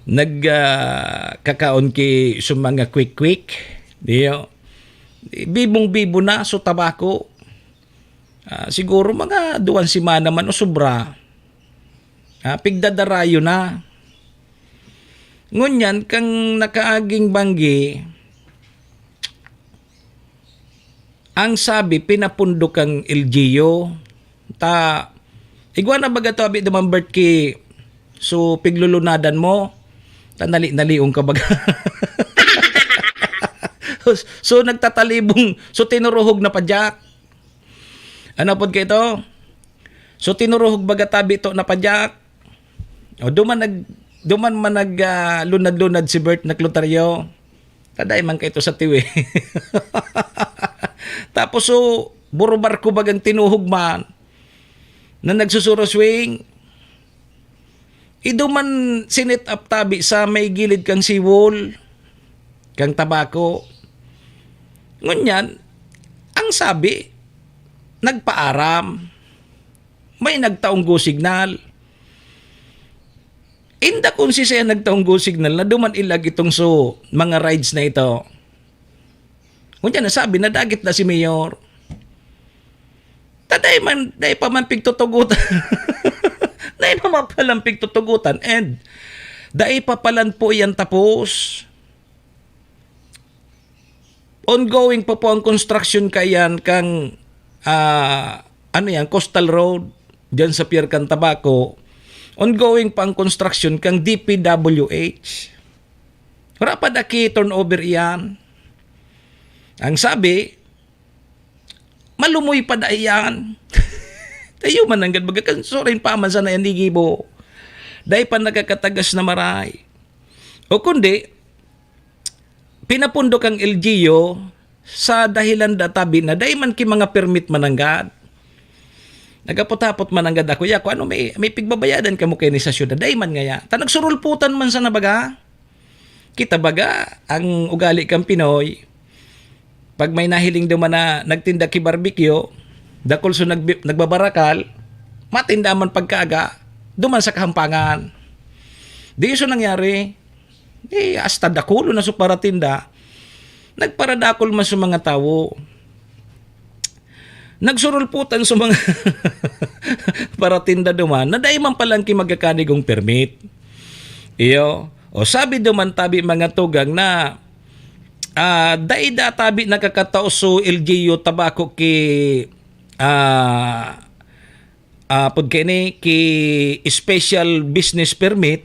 Nag, ah, kakaon ki sa mga quick-quick. Diyo. Bibong-bibo na so tabako. Ah, siguro mga duwang semana man o sobra. Ah, pigdadarayo na. Ngunyan, kang nakaaging banggi, ang sabi, pinapundo kang L G U. Ta, igwa na baga to, abi, duman, Bert, ki, so, piglulunadan mo. Ta, nali-, naliong ka baga. So, nagtatalibong, so, tinuruhog na padyak. Ano pod kaito? So, tinuruhog baga tabi to na padyak. O, duman nag-, duman man nag, ah, lunad-lunad si Bert na klotaryo. Taday man kaito sa tiwi. Tapos, so, burubar ko bagang tinuhog man na nagsusuro swing. Iduman sinet up tabi sa may gilid kang seawall, kang tabako. Ngunyan, ang sabi, nagpaaram. May nagtaong go signal. Inda kung si siya nagtaong go signal na duman ilag itong so mga rides na ito. Ngunyan, nasabi, nadagit na si Mayor. Ta dai man, dai pa man pigtutugutan. Dai pa man palan pigtutugutan. And dai pa palan po yan tapos. Ongoing pa po ang construction kayan kang, ah, ano yan, Coastal Road, dyan sa Pier kan Tabaco. Ongoing pa ang construction kang D P W H. Wala pa daki turnover iyan. Ang sabi, malumoy pa da iyan. Tayo man nanggad baga kan surin pa man sana yan, di gibo. Dai pa nakakatagas na maray. O kundi, pinapundo kang L G U sa dahilan da tabi na dai man ki mga permit mananggad. Nagapot-hapot mananggad ako, ya, kung ano may, may pigbabayadan kamo kay ni sa syudad, dai man ngaya. Ta nagsurulputan man sana baga. Kita baga, ang ugali kan Pinoy, pag may nahiling duman na nagtinda ki barbecue, dakul so nagbi-, nagbabarakal, matinda man pagkaaga, duman sa kahampangan. Di so nangyari. Eh, hasta dakulo na so paratinda, nagparadakul man so mga tawo. Nagsurulputan sa mga paratinda duman na dai man palan ki magkakanigong permit. Iyo. O sabi duman tabi mga tugang na, ah, dai da tabi nakakatao so L G U tabako ki, ah, ah, pud kini ki special business permit.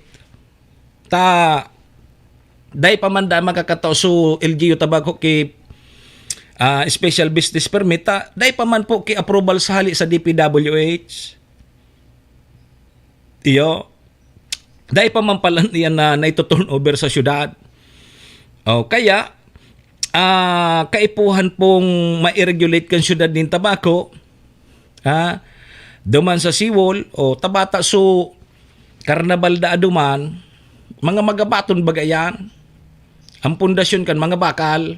Ta, dai pa man da makakatao so L G U tabako ki, ah, special business permit, ta, dai pa man po ki approval sa hali sa D P W H. Iyo, dai pa man palan iyan na naito-turnover sa syudad. O, kaya, ah, kaipuhan pong ma-regulate kan syudad nin tabako, ha? Duman sa seawall, o, tabata so karnabal da aduman, mga magabaton baga yan. Ang pundasyon kan mga bakal.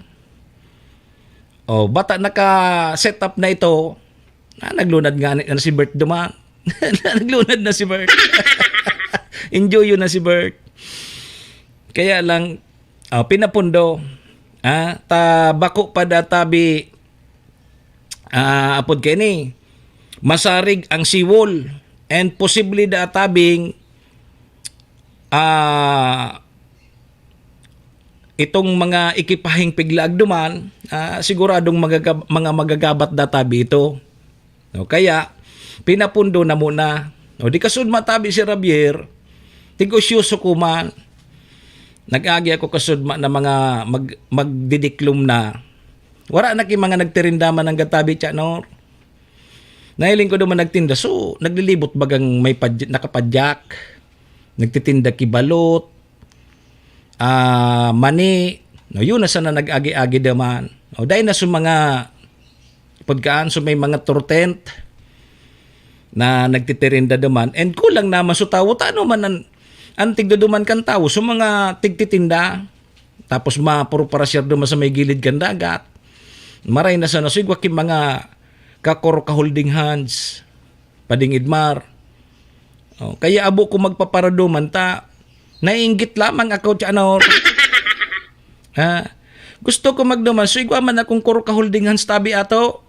O, bata naka-set up na ito, ah, naglunad nga na si Bert duman. Naglunad na si Bert. Enjoy na si Bert. Kaya lang, ah, pinapundo. Ah, ta bako pa da tabi, ah, apod kaini, masarig ang seawall. And posible da tabing, ah, itong mga ekipaheng piglaag duman, ah, siguradong magagab-, mga magagabat da tabi ito. No, kaya, pinapundo na muna. O, di kasudma tabi si Javier, tig-usyoso ko man. Nag-agi ako kasudma na mga mag-, magdidiklom na. Wala na ki mga nagtirinda man ang gatabi, Chanor. Nahiling ko duman nagtinda. So, naglilibot bagang may padya-, nakapadyak. Nagtitinda ki balot, ah, mani. No, yun na sana nag-agi-agi duman. O, dahil na sa mga pagkaan, so may mga turtent na nagtitirinda duman. And kulang naman sa tawo. Tano man ang, ang tigduduman kan tawo? So, mga tigtitinda. Tapos mapuro parasir duman sa may gilid kan dagat. Maray na sana sigwa ki mga kakoro ka holding hands, Pading Edmar. O, kaya abo ko magpaparaduman ta, naiinggit lamang ako, Chanor. Ha? Gusto ko magduman, so igwa man akong kuro ka holding hands tabi ato.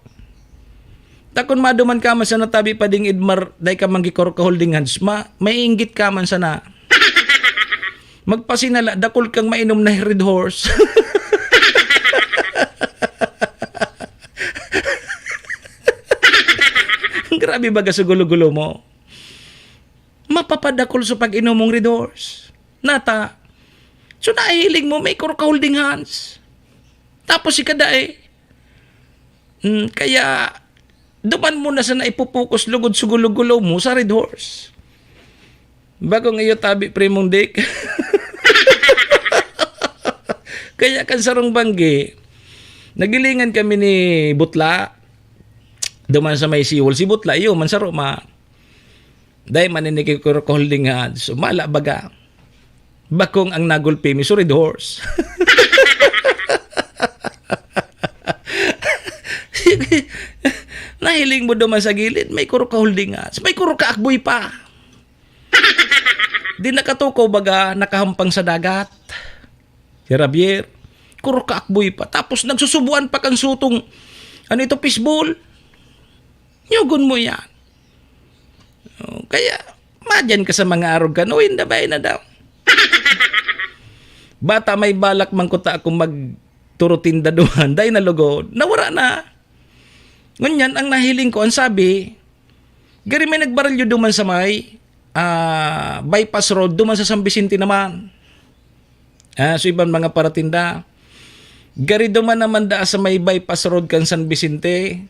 Ta kun maduman ka man sana tabi pa ding Edmar, dai ka manggi kuro ka holding hands, ma, maiinggit ka man sana. Magpasinala, dakul kang mainom na Red Horse. Grabe baga sa gulo-gulo mo. Mapapadakul sa pag-inom mong Red Horse. Nata, so nahihiling mo, may kuro ka holding hands. Tapos si kada eh. Mm, kaya, duman mo na sana ipupukus lugod sa gulo-gulo mo sa Red Horse. Bagong iyo tabi, Primong Dick. Kaya kan sarong banggi, nagilingan kami ni Butla. Duman sa may siwol, si Butla, iyo, man sa Roma. Dai man ini kikuro ka holding hands. Sumala baga. Bakong ang nagulpi mi, so Red Horse. Nahiling mo duman sa gilid, may kuro ka holding hands. May kuro ka akboy pa. Di nakatukaw baga, nakahampang sa dagat. Si Javier, kuro ka akboy pa. Tapos nagsusubuan pa kan sutong, ano ito, fishball? Yugon mo yan. Oh, kaya, madyan ka sa mga arog ka, no, inda ba na daw? Bata may balak man kuta akong magturo tinda duman, dai na lugod, nawara na. Ngunyan, ang nahiling ko, ang sabi, gari may nagbaralyo duman sa may, ah, bypass road, duman sa San Vicente naman. Ah, so iban mga paratinda. Gari duman naman daa sa may bypass road kan San Vicente.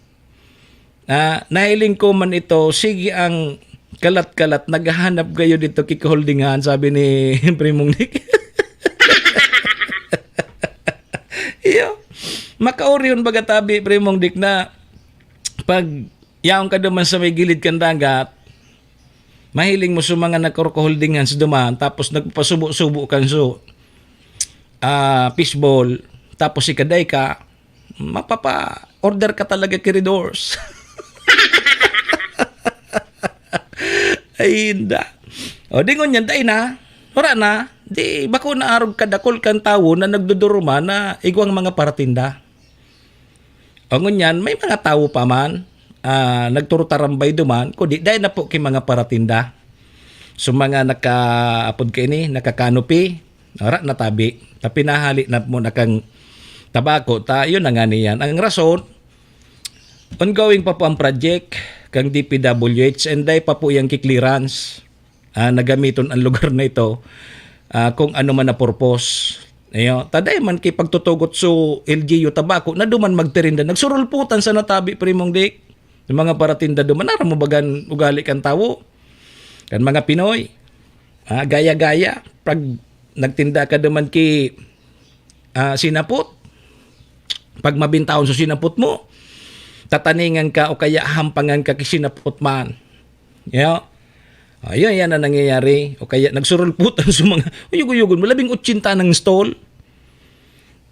Ah, nahiling ko man ito, sige ang kalat-kalat, naghahanap kayo dito, kikaholdingan, sabi ni Primong Nick. Iyo, makaorihon baga tabi, Primong Dick, na pag yaon ka duman sa may gilid kan dagat, mahiling mo sa mga nagkakaholdingan sa duman, tapos nagpapasubo-subo kan so, ah, fishball, tapos ikaday ka, mapapa-order ka talaga ki Red Horse. Ay, inda. O, di ngunyan, dai na. Wala na. Di, bako na arog kadakol kan tawo na nagdodoruma na igwang mga paratinda. O, ngunyan, may mga tawo pa man, ah, nagturutarambay duman, kundi dai na po ki mga paratinda. So, mga naka, apod ka ini, naka-canopy, wala na tabi. Ta pinahali na mo na kang tabako, ta, yun na nga niyan. Ang rason, ongoing pa po ang project kang D P W H and dai pa po yang ki-clearance. Ah, na gamiton ang lugar na ito, ah, kung ano man na purpose. Ayo, ta dai man ki pagtutugot so L G U tabako na duman magtirinda. Nagsurulputan sa natabi, Primong Dick. Yung mga paratinda duman, aram mo bagan ugali kan tawo? Kan mga Pinoy. Ah, gaya-gaya. Pag nagtinda ka duman ki, ah, sinapot, pag mabintahon sa sinapot mo, tataningan ka o kaya hampangan ka ki sinapot man. Yeah. Ayun, yan ang nangyayari. O kaya nagsurulputan sa mga, uyog-uyogon mo, labing otsinta ng stall.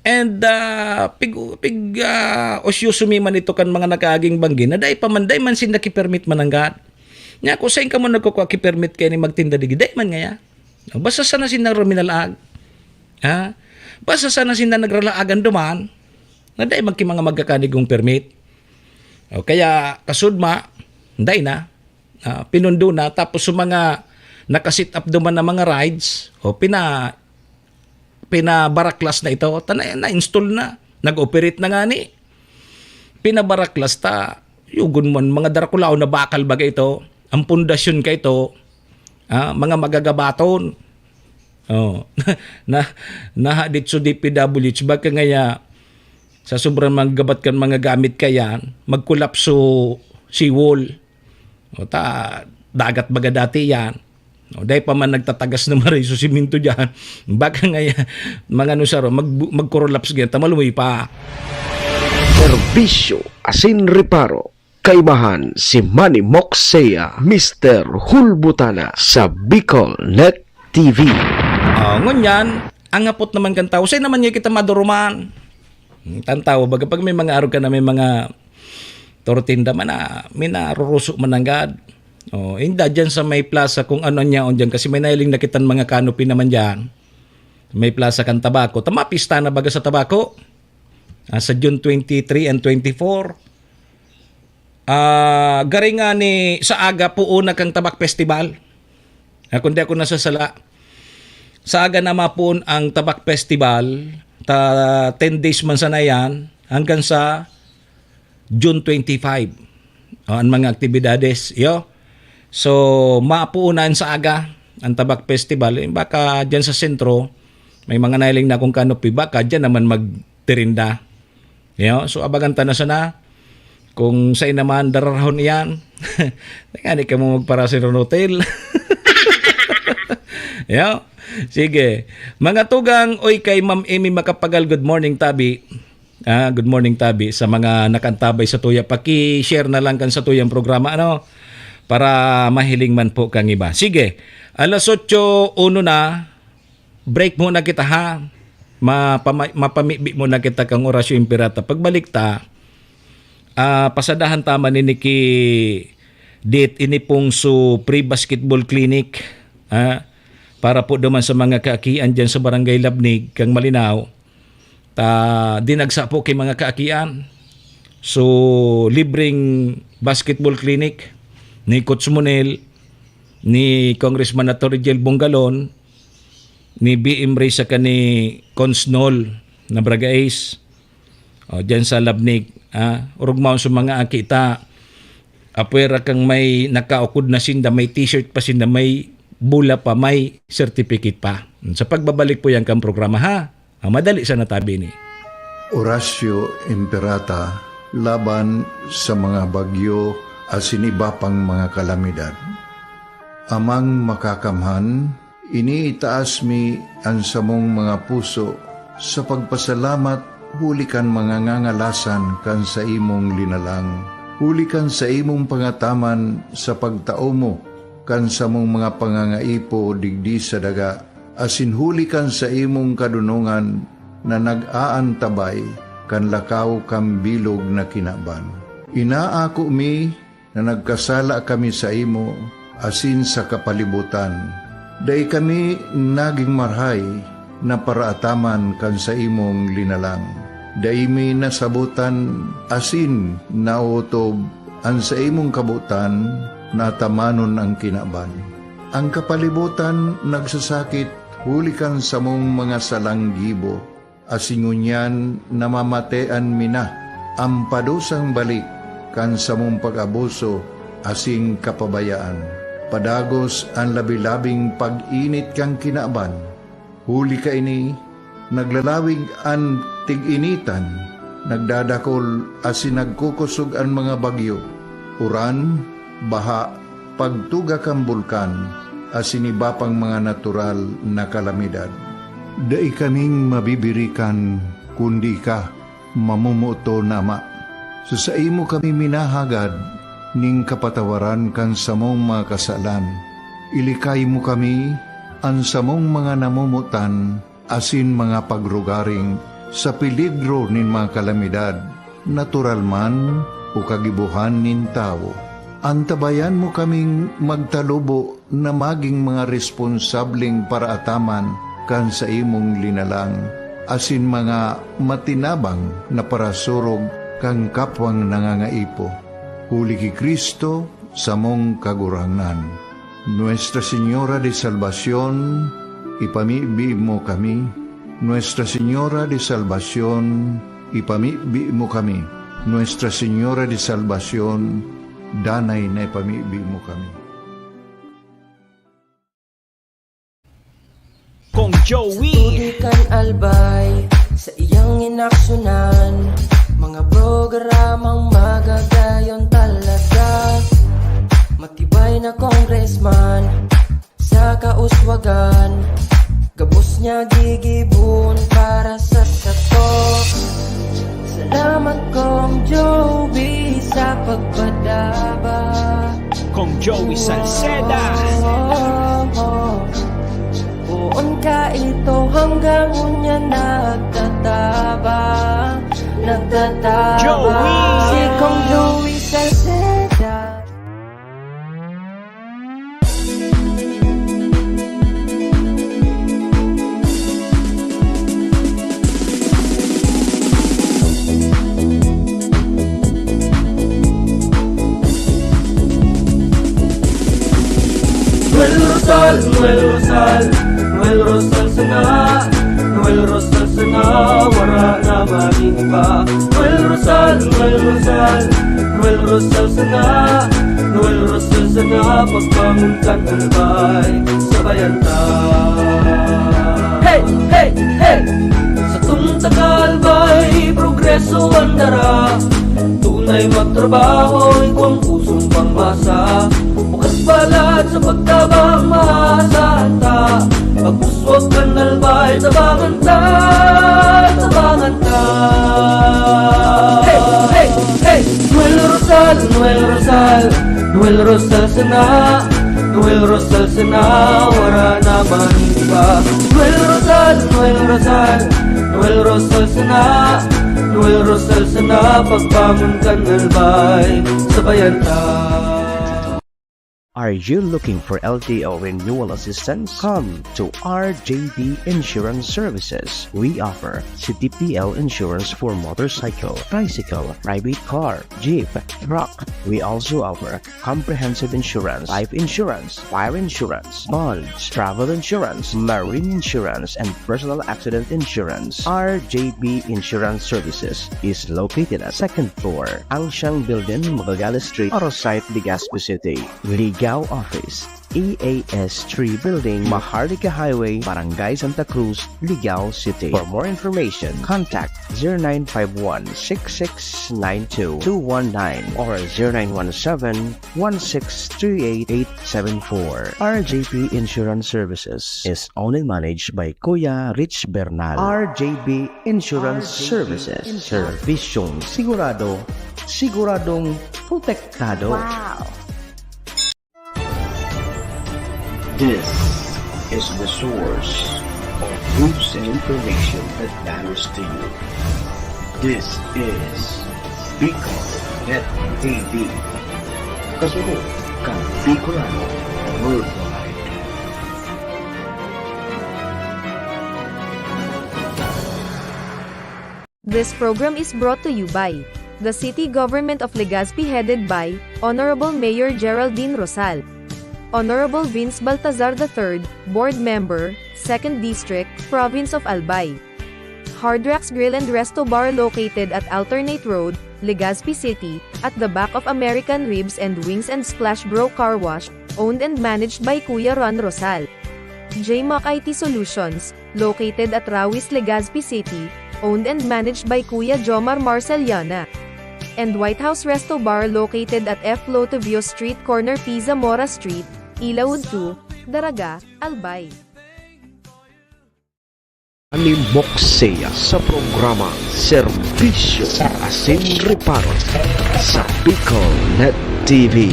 And, ah, pig, pig, ah, osyoso mi man ito kan mga nakaaging banggi na dai pa man, dai man sinda ki-permit mananggad. Nya, kung sain ka mo nagkukwa ki-permit kaya ni magtinda digi, dai man ngaya. Basta sana sinda ruminalaag. Ha? Basta sana sinda nagralaagan duman, na dai man ki mga magkakanigong permit. O kaya, kasudma, dai na. Ah, pinundo na, tapos sa mga naka-set up duman na mga rides, o pina-, pinabaraklas na ito, ta na, na-install na, nag-operate na nga ni. Pinabaraklas ta, yugon man, mga Draculaon na bakal baga ito, ang pundasyon ka ito, ah, mga magagabaton. Oh, na, nahadit so D P W H, baka ngaya, sa sobrang maggabat kan mga gamit kayan, magkolapso seawall. O ta, dagat baga dati yan. O, dai pa man nagtatagas na maray so simento dyan. Baka nga yan, mga ano saro, mag, magkorolaps ganyan, tamaluwi pa. Serbisyo asin reparo. Kaibahan si Manny Moxea, Mister Hulbutana sa Bicol Net T V. Ah, ngunyan, ang hapot naman kan tawo, saan naman niya kita maduruman? Hmm, tan tawo, baga pag may mga arog ka na may mga tortinda man na, may naruruso man nanggad. Oh, inda dyan sa may plaza kung ano niya on dyan, kasi may nailing nakitan mga canopy naman dyan. May plaza kan tabako. Tama, pista na baga sa tabako. Ah, sa June twenty-three and twenty-four, ah, gari nga ni sa aga, puon na kang Tabak Festival. Ah, kung di ako nasasala, sa aga na mapuon ang Tabak Festival, ta ten days man sana yan, hanggang sa June twenty-five. O, ang mga aktibidades, yo. So, mapuon na sa aga ang Tabak Festival. Eh, baka dyan sa sentro, may mga nailing na kung canopy, baka dyan naman magtirinda. Yo, so, abangan ta na sana kung saan naman dararahon iyan. Ngani ka mo magparasin ron hotel. Yo, sige. Mga tugang, oy, kay Ma'am Amy Makapagal, good morning, tabi. Ah, good morning, tabi. Sa mga nakantabay sa tuya, paki-share na lang kan sa tuyang programa, ano? Para mahiling man po kang iba. Sige, alas otso uno na, break muna kita, ha? Mapama-, mapamibi muna kita kang Orasyo Imperata. Pagbalik ta, ah, pasadahan ta man ini ki Dit ini pong so free basketball clinic, ha? Para po naman sa mga kaakian dyan sa Barangay Labnig, kang Malinao. Ta, dinagsa po kay mga kaakian. So, libreng basketball clinic ni Coach Monel, ni Congressman Ato Rigel Bongalon, ni B M Ray saka ni Cons Nol na Braga Ace. O, dyan sa Labnig, ah, orog maon sa mga aki ta, apwera kang may nakaukod na sinda, may t-shirt pa sinda, may bola pa, may certificate pa. Sa pagbabalik po yan kang programa, ha? Ah, madali sana tabi ni. Horacio Imperata laban sa mga bagyo asin iba pang mga kalamidad. Amang Makakamhan, iniitaas mi an samong mga puso sa pagpasalamat huli kan mga ngangalasan kan saimong linalang, huli kan saimong pangataman sa pagtao mo kan samong mga pangangaipo digdi sa daga, asin huli kan saimong kadonongan na nag-aantabay kan lakaw kan bilog na kinaban. Inaako mi na nagkasala kami saimo asin sa kapalibotan. Dai kami nagin marahay na paraataman kan saimong linalang. Dai mi nasabotan asin naotob an saimong kabotan na atamanon an kinaban. An kapalibotan nagsasakit huli kan samong mga salang gibo, asin ngunyan namamatean mi na an padusang balik kan samong pag-abuso asin kapabayaan. Padagos an labi-labing pag-init kan kinaban. Huli kaini, naglalawig an tig-initan, nagdadakol asin nagkukosog an mga bagyo, uran, baha, pagtuga kan bulkan, asin iba pang mga natural na kalamidad. Dai kaming mabibirikan kundi ika, mamomoton na Ama. Sa saimo kami minahagad nin kapatawaran kan samong mga kasalan. Ilikay mo kami, an samong mga namomotan, asin mga pagrugaring sa peligro nin mga kalamidad, natural man o kagibohan nin tawo. Antabayan mo kaming magtalubo na magin mga responsableng paraataman kan saimong linalang, asin mga matinabang na parasurog kan kapwang nangangaipo. Huli ki Cristo, samong Kagurangnan. Nuestra Señora de Salvacion, ipamibi mo kami. Nuestra Señora de Salvacion, ipamibi mo kami. Nuestra Señora de Salvacion, danay na ipamibi mo kami. Kong Joey. Sa tubig kan Albay, sa iyang inaksyonan, mga programang magagayon talaga. Matibay na congressman, sa kauswagan, gabos niya gigibon para sa sato. Salamat, Kong Joey, sa pagpadaba. Kong Joey Salceda. Poon ka ito hanggang unya nagtataba, nagtataba. Joey! Si Kong Joey Salceda. Rosal, Noel Rosal, Noel Rosal sana, Noel Rosal sana, wara na man iba. Noel Rosal, Noel Rosal, Noel Rosal sana, Noel Rosal sana, pagbangon kan Albay, sabayan ta. Hey, hey, hey! Satong taga Albay, progreso an dara. Tunay magtrabaho, igwang pusong pangmasa. Bukas balat sa pagtabang, maasahan ta. Pagpuswag kan Albay, tabangan ta, tabangan ta. Hey, hey, hey! Noel Rosal, Noel Rosal, Noel Rosal sana, Noel Rosal sana, wara na man iba. Noel Rosal, Noel Rosal, Noel Rosal sana, Noel Rosal sana, pagbangon kan Albay, sabayan ta. Are you looking for L T O renewal assistance? Come to R J B Insurance Services. We offer C T P L insurance for motorcycle, tricycle, private car, jeep, truck. We also offer comprehensive insurance, life insurance, fire insurance, bonds, travel insurance, marine insurance, and personal accident insurance. R J B Insurance Services is located at second floor, Angsiang Building, Magallanes Street, Arosite, Legazpi City. Ligao Office, E A S three Building, Maharlika Highway, Barangay Santa Cruz, Ligao City. For more information, contact zero nine five one six six nine two two one nine or zero nine one seven one six three eight eight seven four. R J P Insurance Services is owned and managed by Kuya Rich Bernal. R J B Insurance Services. Servisyong sigurado, siguradong protektado. Wow! This is the source of news and information that matters to you. This is Bicol Net T V. Kasunod kan Bicolano Worldwide. This program is brought to you by the City Government of Legazpi, headed by Honorable Mayor Geraldine Rosal, Honorable Vince Baltazar the third, Board Member, Second District, Province of Albay. Hard Rocks Grill and Resto Bar, located at Alternate Road, Legazpi City, at the back of American Ribs and Wings and Splash Bro Car Wash, owned and managed by Kuya Ron Rosal. J Mac I T Solutions, located at Rawis, Legazpi City, owned and managed by Kuya Jomar Marceliana. And White House Resto Bar, located at F Lotovio Street, corner P Zamora Street, Ilaud two, Daraga, Albay. Manny Moksea sa programa Serbisyo Asin Reparo sa Bicol Net T V.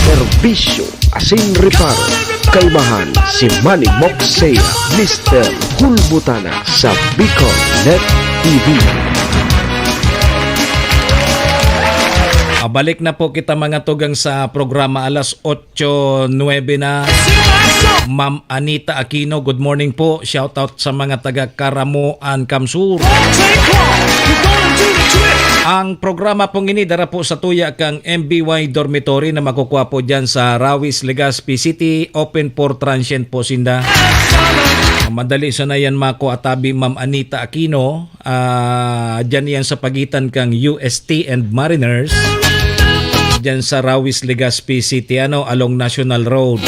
Serbisyo asin reparo. Kaimahan si Manny Moksea, Mister Hulbutana sa Bicol Net T V. Ah, balik na po kita, mga tugang, sa programa. Alas otso nuebe na. Ma'am Anita Aquino, good morning po. Shout out sa mga taga Caramoan, Camsur. Ang programa pong ini dara po sa tuya kang M B Y Dormitory na makukuha po dyan sa Rawis, Legazpi City, open for transient po sinda. Madali sana yan makuha, tabi, Ma'am Anita Aquino. Ah, dyan yan sa pagitan kang U S T and Mariners. Dyan sa Rawis, Legazpi City, ano, along National Road.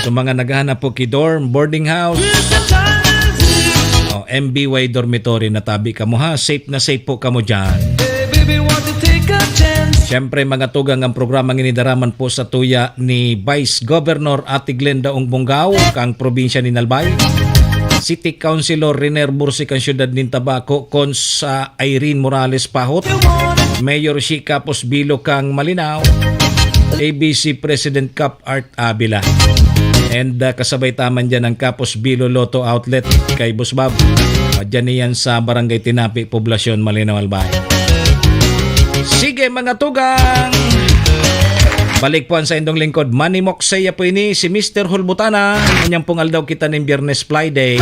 So, mga naghahanap po ki dorm, boarding house, o, M B Y dormitory, natabi kamo, ha? Safe na safe po kamo dyan. Siyempre, mga tugang, ang programang ini dara man po sa tuya ni Vice Governor Ate Glenda Ong Bongao, kang probinsya nin Albay. City Councilor Riner Bursi, kang siyudad nin Tabaco, Cons, ah, Irene Morales Pahot, Mayor Shi Capos Bilo, kang Malinao, A B C President Cap Art Avila. And, ah, kasabay ta man dyan ang Capos Bilo Lotto Outlet kay Boss Bob. Ah, dyan iyan sa Barangay Tinapi, Poblacion, Malinao, Albay. Sige, mga tugang! Balik po ang saindong lingkod, Manny Moksea po ini, si Mister Hulbutana. Kanyang pong aldaw kita nin Biyernes, Friday.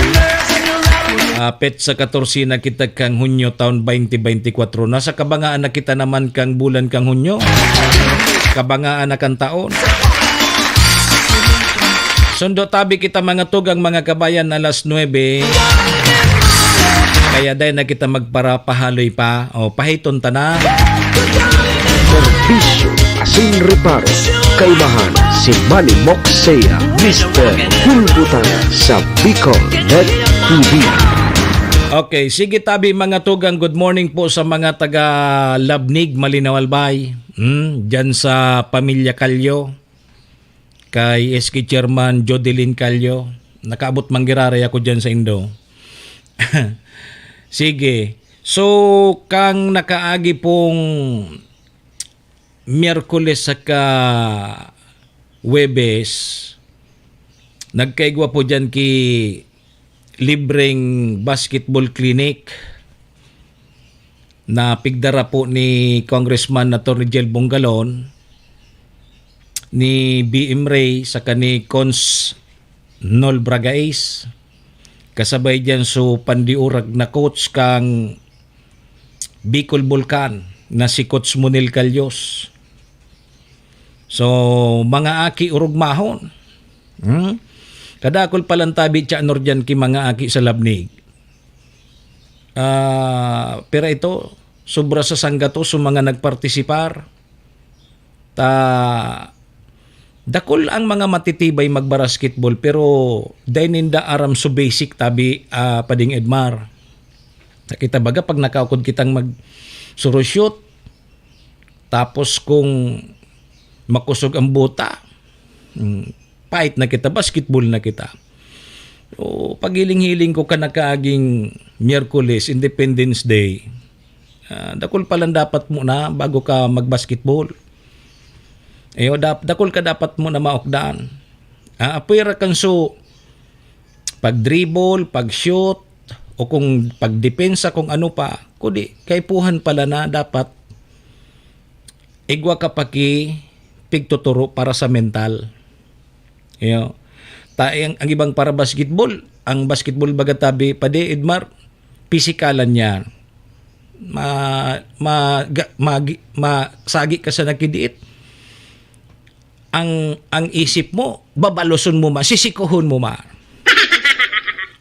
Ah, petsa katorse na kita kang Hunyo taon twenty twenty-four. Nasa kabangaan na kita naman kang bulan kang Hunyo. Kabangaan na kang taon. Sundo tabi kita, mga tugang, mga kabayan, alas nuebe. Kaya dai na kita magparapahaloy pa. O, pahiton ta na. Serbisyo asin reparo. Kaimahan si Manny Moxea, Mister Bulbutana sa Bicol Net T V. Okay, sige tabi, mga tugang, good morning po sa mga taga Labnig, Malinaw, Albay. Hmm, dyan sa Pamilya Kalyo, kay S K Chairman Jodeline Kalyo. Nakaabot manggiraray ako dyan sa Indo. Sige. So, kang nakaagi pong Miyerkules saka Huwebes, nagkaigwa po dyan ki libreng basketball clinic na pigdara po ni Congressman Attorney Jel Bongalon, ni B M Ray, saka ni Cons Nol Bragais. Kasabay dyan so pandiurag na coach kang Bicol Bulkan na si Coach Monel Calyos. So, mga aki, urugmahon. Hmm? Kadakul palan tabi, Cha Nor, dyan ki mga aki sa Labnig. Ah, pira ito, sobra sa sanggatos so mga nagpartisipar. Ta, dakul ang mga matitibay magbasketball, pero dai ninda aram so basic tabi, ah, Pading Edmar. Nakita baga pag nakaukod kitang mag-, surushoot, tapos kung makusog ang buta, hmm, pait na kita, basketball na kita. O, paghiling-hiling ko ka nakaaging Miyerkules, Independence Day. Ah, dakul palan dapat muna bago ka magbasketball. Ayo, dap-, dakul ka dapat muna maukdan. Ah, apwera kan so pag-dribble, pag-shoot, o kung pagdepensa, kung ano pa. Kundi, kaipuhan pala na dapat igwa ka pa ki pigtuturo para sa mental. Iyo. Ta, ang, ang ibang para basketball, ang basketball baga tabi, Padi Edmar, pisikalan niya. Ma, ma, ga, ma, masagi ka sa nakidiit. Ang, ang isip mo, babaloson mo ma, sisikohon mo ma.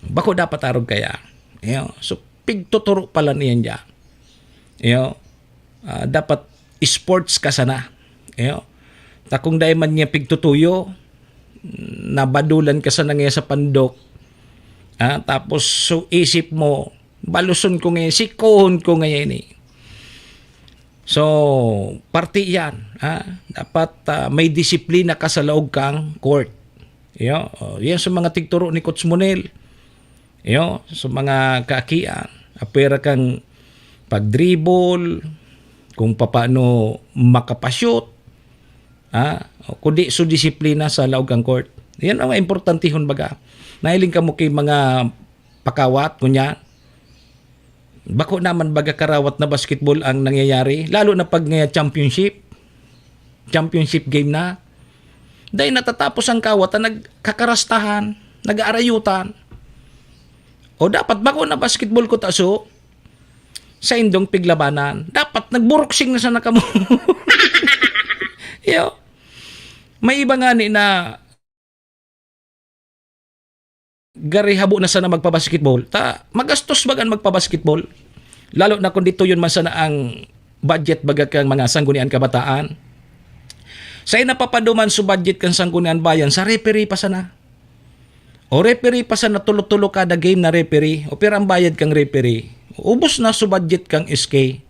Bako dapat arog kaya. Iyo. So, pigtuturo pala niyan dyan. Iyo. Ah, dapat sports ka sana. Iyo. Ta kung dai man niya pigtutuyo, nabadulan ka sana ngayon sa pandok. Ah, tapos so isip mo, baluson ko ngayon, sikohon ko ngayon eh. So, parte yan. Ah. Dapat ah, may disiplina ka sa laog kang court. Iyo, oh, yan sa mga tigturo ni Coach Monel. Iyo, sa mga kaakian. Apwera kang pag-dribble, kung papaano makapashoot, ha? O, kundi so disiplina sa laog kang court. Yan ang importantihon baga. Nahiling ka mo kay mga pakawat, kunya, bako naman baga karawat na basketball ang nangyayari, lalo na pag nga championship. Championship game na. Dahil natatapos ang kawat na nagkakarastahan, nag-aarayutan. O dapat bako na basketball ko taso, sa indong piglabanan. Dapat nagburuksing na sana kamo. Yo. May iba nga ni na gari habo na sana magpabasketball. Ta, magastos bagan magpabasketball. Lalo na kung dito yun man sana ang budget baga kang mga sanggunian kabataan. Sa inapapaduman sa budget kang sanggunian bayan, sa referee pa sana. O referee pa sana tulo-tulo kada game na referee. O pira ang bayad kang referee. Ubos na sa budget kang S K.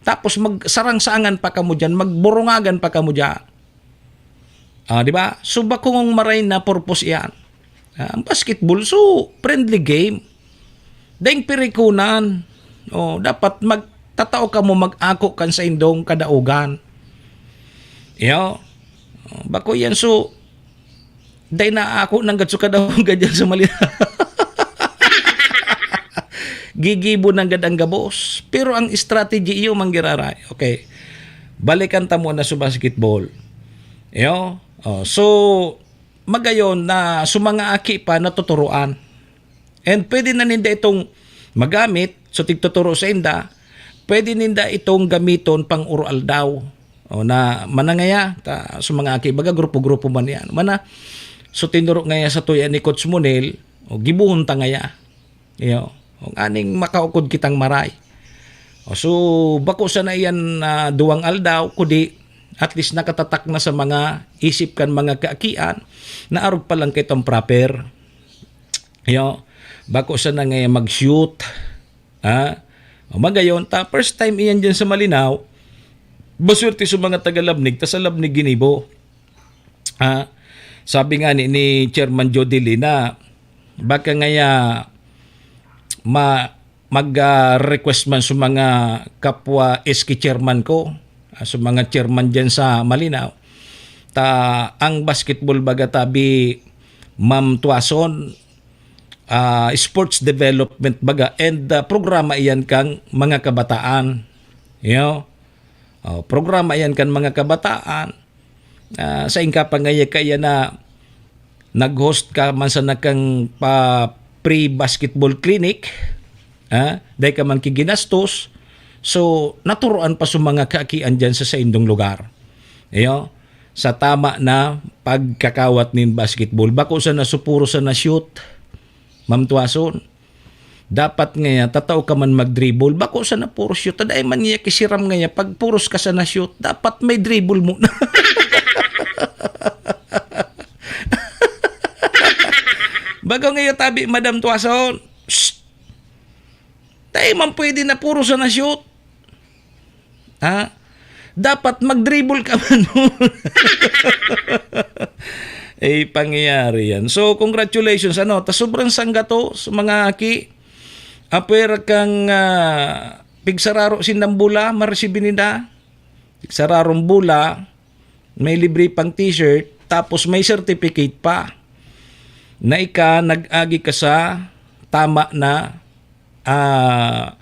Tapos magsarangsangan pa kamo dyan, magburungagan pa kamo dyan. Ah, di ba? So, bakong maray na purpose iyan. Ah, ang basketball, so, friendly game. Daing pirikunan. Oh, dapat magtatao kamo mag-ako kan sa indong kadaogan. Iyo. Oh, bako yan, so, dai na ako nang gatso kadaogan dyan sa mali. Gigibo nanggad ang gabos. Pero ang strategy iyo manggiraray. Okay. Balikan ta muna sa basketball. Iyo. Oh, so, magayon na sa mga aki pa natuturuan. And pwede na ninda itong magamit, so tigtuturo sa inda, pwede ninda itong gamiton pang uro-aldaw. O na manangaya, ta, sa mga aki, baga grupo-grupo man yan. Mana, so tinuro ngaya sa tuya ni Coach Monel, o gibuhon ta ngaya. Iyo, o aning makaukod kitang maray. O, so, bako sana iyan na duwang aldaw, kudi at least nakatatak na sa mga isip kan mga kaakian na arog pa lang kitang proper. Iyo, bako sana nga mag-shoot. Ha? O, magayon, ta first time iyan dyan sa Malinaw. Baswerte sa mga taga-Labnig, ta sa Labnig ginibo. Ah, sabi nga ni, ni Chairman Jodeli na baka ngaya ma-, mag, ah, request man sa mga kapwa S K chairman ko, ah, sa mga chairman dyan sa Malinaw, ta ang basketball baga tabi, Ma'am Tuason, ah, sports development baga, and, ah, programa iyan kang mga kabataan. You know? Oh, programa iyan kan mga kabataan. Ah, sa ingka pa ngaya kaya na nag-host ka man sana kang pa pre-basketball clinic, ah, dai ka man kiginastos. So, naturoan pa sa mga kaakian dyan sa saindong lugar. Iyo, sa tama na pagkakawat nin basketball. Bako sana supuro sana shoot, Ma'am Tuason. Dapat ngaya, tatao ka man mag-dribble. Bako sana puro shoot. Taday man ngaya kisiram ngaya, pag puros ka sana shoot, dapat may dribble muna. Bako ngaya tabi, Madam Tuason. Psst! Tayo man pwede na puro sana shoot. Ha? Dapat mag-dribble ka man. Eh, pangyayari yan. So, congratulations. Ano, ta sobrang sangga to sa mga aki. Apwera kang, ah, pigsararo sindang bola, maresibi ninda. Pigsararong bola, may libre pang t-shirt, tapos may certificate pa na ika nag-agi ka sa tama na, ah,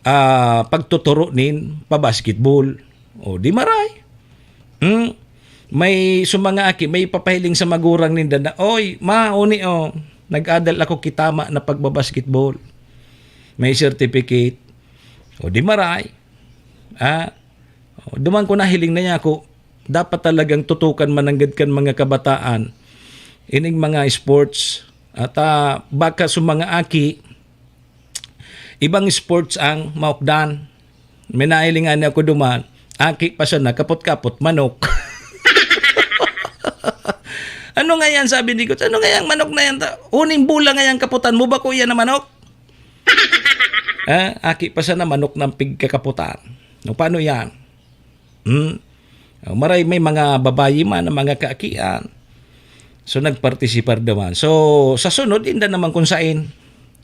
ah, pagtuturo nin pa-basketball. O, di maray. Hmm? May sumanga aki, may papahiling sa magurang ninda na, "Oy, ma, uni, oh, nag-adal ako kitama na pagbabasketball. May certificate." O, di maray. Ah, o, duman ko nahiling na niya ako, dapat talagang tutukan mananggad kan mga kabataan ining mga sports. At, ah, baka sa mga aki, ibang sports ang maukdan. May nahilingan niya ako duman. Aki pa siya na, kapot-kapot, manok. Ano nga yan, sabi ni Coach? Ano nga yung manok na yan? Ta-, uning bola nga yan, kaputan mo, bako yan na manok? Ah, aki pa siya na manok ng pigkakaputan. No, paano yan? Hmm? Oh, maray may mga babayi man, mga kaakian. So, nagpartisipar naman. So, sa sunod, inda naman kung sain.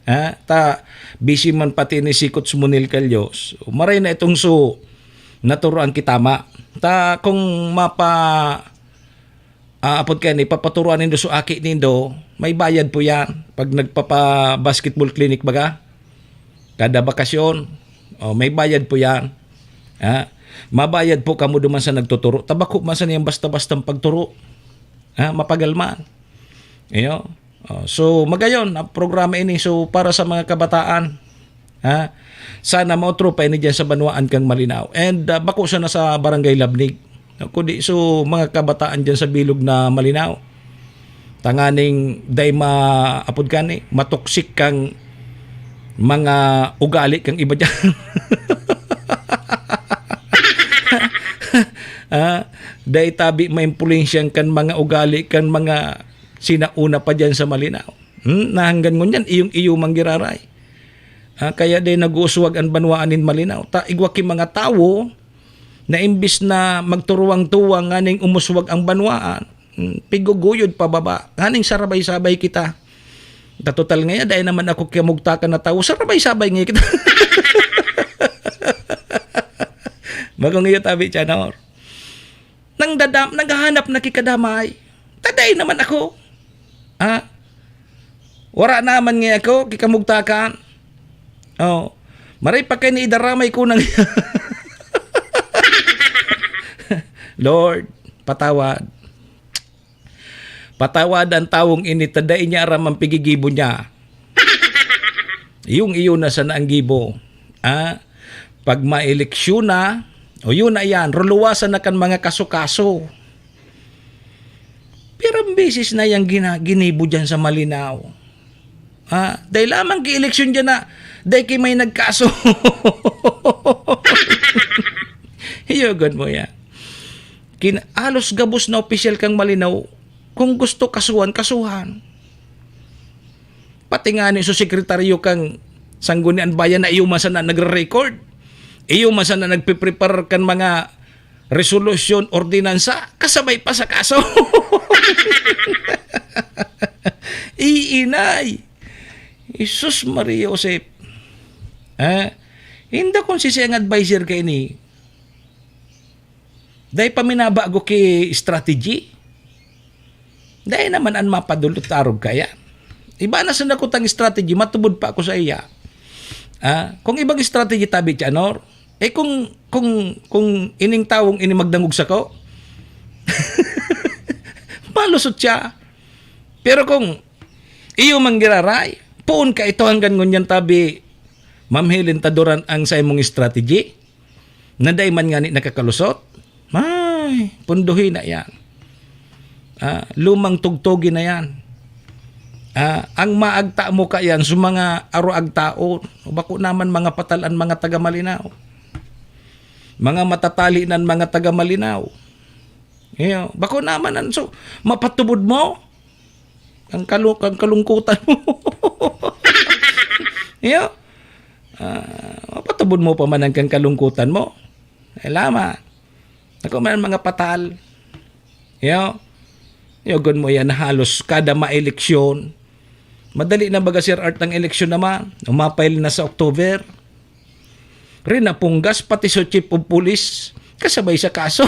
Ha? Ta, busy man pati ni Sikot Sumunil Kalyos. Maray na itong su, naturoan kitama. Ta, kung mapa, ah, apod kayan, ipapaturuan nindo su aki nindo, may bayad po yan. Pag nagpapa-basketball clinic baga, kada bakasyon, oh, may bayad po yan. Ha? Mabayad po kamo duman sa nagtuturo. Tabako man sa niyang basta-bastang pagturo. Ha? Mapagal man. Iyo. Oh, so, magayon, ang programa ini. So, para sa mga kabataan, ha? Sana maotro pa ini dyan sa banwaan kang Malinao. And, ah, bako sana sa Barangay Labnig. Kundi, so, mga kabataan dyan sa bilog na Malinao. Tanganing dai ma-, apod kani, matoksik kang mga ugali kang iba dyan. Ah, dai tabi maimpluwensyahan kan mga ugali kan mga sinauna pa diyan sa Malinao. Hmm, na hanggan ngunyan, iyong-iyo man giraray. Ah, kaya dai nag-uuswag an banwaan nin Malinao. Ta igwa ki mga tawo na imbis na magturuwang-tuwang nganing umuswag ang banwaan, hmm, piguguyod pababa. Nganing sarabay-sabay kita. Ta total ngaya, dai naman ako kamugtakan na tawo. Sarabay-sabay ngaya kita. Bagong iyo tabi, Chanor. Nang dadam-, naghahanap na ki kadamay. Ta dai naman ako. Ha? Wara naman nga ako, kikamugtakan. Oh. Maray pa kayo ni idaramay ko nang Lord, patawad. Patawad ang tawong ini, ta dai niya aram ang pigigibo niya. Yung iyo na sana ang gibo. Ah, pag maeleksyon na, o yun na yan, ruluwasan na kan mga kaso-kaso. Pirang beses na yang gina-, ginibo dyan sa Malinao. Ah, dahil lamang ki-eleksyon dyan na, dahil ki may nagkaso. Iyogon mo yan. Kin-, halos gabos na opisyal kang Malinao, kung gusto kasuhan, kasuhan. Pati nga ni su sekretaryo kang Sangguniang Bayan na iyo man sana nagre-record. Iyo man sana nagpiprepar kan mga resolusyon, ordinansa, kasabay pa sa kaso. Iinay! Jesus Maria Josep. Eh, inda kung si siyang adviser ka ini, dai pa minabago ki strategy. Dai naman an mapadulot arog kaya. Iba na sa nakutang strategy, matubod pa ako sa iya. Ah, kung ibang strategy tabi, Tianor, eh kung, kung, kung ining tawong ini magdangog sako, malusot siya. Pero kung iyo manggiraray, poon ka ito hanggang ngunyan tabi, Ma'am Helen, tadoran ang saimong strategy? Na dai man ngani nakakalusot? Ay, punduhi na yan. Ah, lumang tugtugi na yan. Ah, ang maagta mo ka yan sa mga aroagtaon. O bako naman mga patal an mga taga Malinao. Mga matatali nan mga taga Malinao. Iyo, bako naman an so, mapatubod mo? Ang kalu-, ang kalungkutan mo. Iyo. Ah, mapatubod mo pa man ang kang kalungkutan mo. Ay, lama. Ako man mga patal. Iyo. Yogon mo yan, halos kada maeleksyon. Madali na baga, Sir Art, ang eleksyon naman. Umapay na sa October. Rinapunggas, pati sa chief of police. Kasabay sa kaso.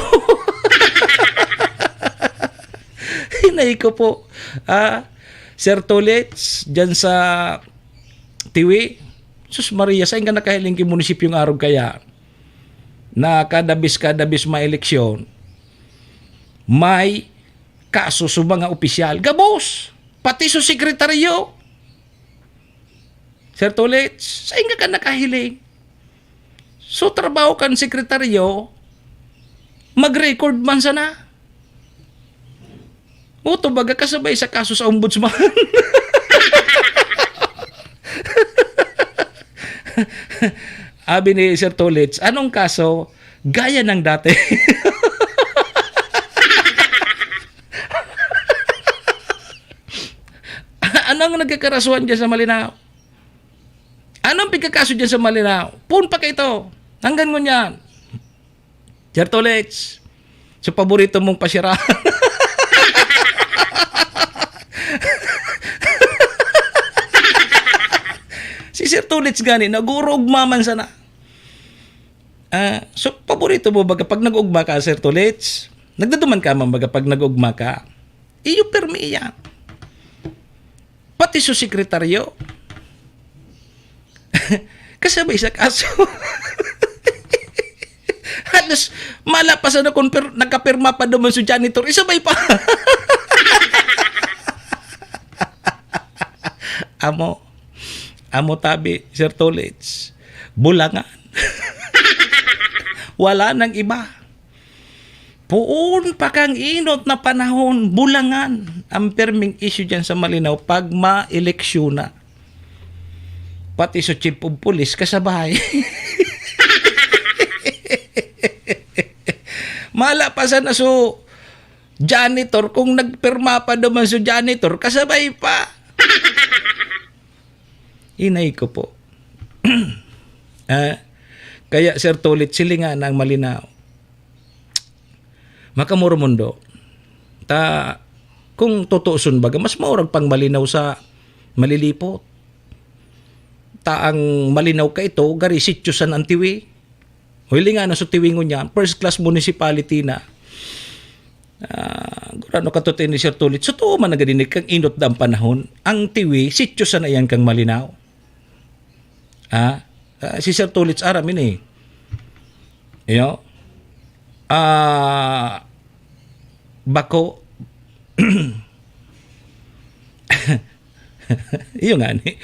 Hinay ko po. Ah, Sir Tulits, dyan sa Tiwi. Sus Maria, saan ka nakahiling ki munisipyong arog kaya? Na kada bis, kada bis may eleksyon, may kaso sa mga opisyal. Gabos! Pati sa sekretaryo. Sir Tulits, saan ka nakahiling? So, trabaho kan sekretaryo, mag-record man sana. O, to baga kasabay sa kaso sa ombudsman. Abi ni Sir Tulits, anong kaso? Gaya ng dati. Ano ang nagkakarasuhan dyan sa Malinao? Anong pagkakaso dyan sa Malinao? Pun pa kaito. Hanggang ngunyan. Sir Tulits, sa paborito mong pasyarahan. Si Sir Tulits gani, nag-uurog maman sana. Ah, so, paborito mo baga pag nag-ugma ka, Sir Tulits? Nagduduman ka man baga pag nag-ugma ka? Iyo permi iyan. Pati su sekretaryo. Kasabay sa kaso. Halos malapasan na kun per-, nagkapirma pa naman su janitor. Isabay pa. Amo. Amo tabi, Sir Tolits. Bulangan. Wala nang iba. Poon pa kang inot na panahon, bulangan ang perming issue dyan sa Malinao pag ma-eleksyon na. Pati sa chief of police, kasabay. Malapasan na so janitor, kung nagpirma pa naman so janitor, kasabay pa. Inay ko po. Ah, kaya, Sir Tulit, silingan ang Malinao. Makamoromundo. Ta, kung tutuuson baga, mas maurag pang Malinao sa Malilipot. Ta ang Malinao kaito, gari sityo san ang Tiwi. Hilingan na sa Tiwi ngunyan, first class municipality na. Ah, gurano ka to ni Sir Tulit. So, tuo man na gani ni kang inot na ang panahon. Ang Tiwi, sityo sana iyan kang Malinao. Ah, ah, si Sir Tulits aram ini. Iyo. Ah, bako. Iyo nga ni.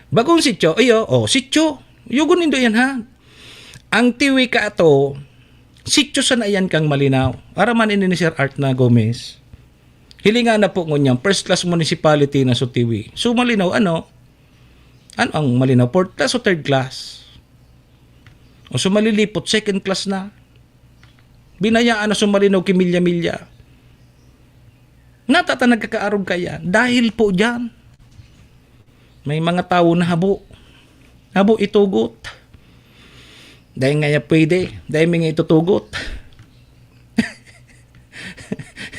Bagong sityo, iyo, oh, sityo. Yugon nindo yan, ha? Ang Tiwi ka ato, sityo sana yan kang Malinao. Araman ini ni Sir Art na Gomez. Hilinga na po ngunyan, first class municipality na so Tiwi. So Malinao, ano? Ano ang Malinao? Fourth class o third class? O so Malilipot, second class na. Binayaan na so Malinao, kimilya-milya. Natata nagkakaarog kaya dahil po dyan. May mga tawo na habo. Habo itugot. Dahil nga yan pwede, dahil may nga itutugot.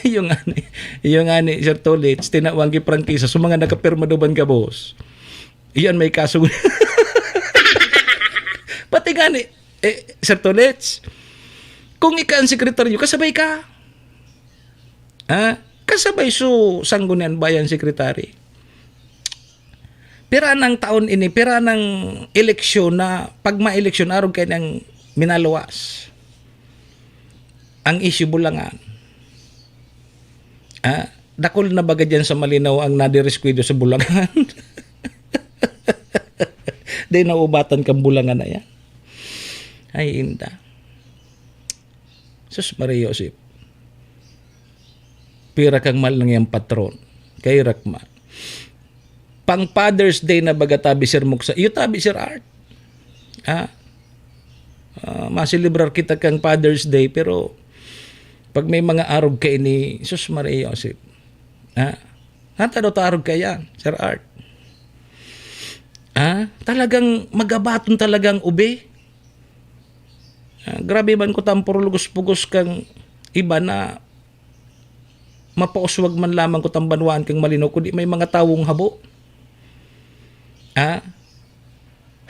Yung ani, yung ani, Sir Tolits, tinawang ki prangkisa sa mga nakapirma duban ka, boss. Iyan may kaso. Pati gani, eh, Sir Tolits, kung ika ang sekretaryo, kasabay ka. Ha? Kasabay so Sangguniang Bayan Secretary. Pira nang taon ini, pira nang eleksyon na, pag ma-eleksyon, arog kay nang minaluwas ang issue Bulangan. Ah, dakul na baga dyan sa Malinao ang nadiriskwidyo sa Bulangan. Di naubatan kang Bulangan na yan. Ay, inda. Sus Maria Josep. Pira kang mal nang yang patron. Kay Rakma. Pang Father's Day na baga tabi, Sir Muksa. Iyo tabi, Sir Art. Ah, ah, maselebrar kita kang Father's Day, pero pag may mga arog ka ini, sus Maria Josep. Ah, hata daw ta arog ka yan, Sir Art. Ah, talagang magabaton talagang ube. Ah, grabe man ko tampor lugos-pugos kang iba na mapauswag man lamang ko tambanwaan kang Malinao, kundi may mga tawong habo. Ah,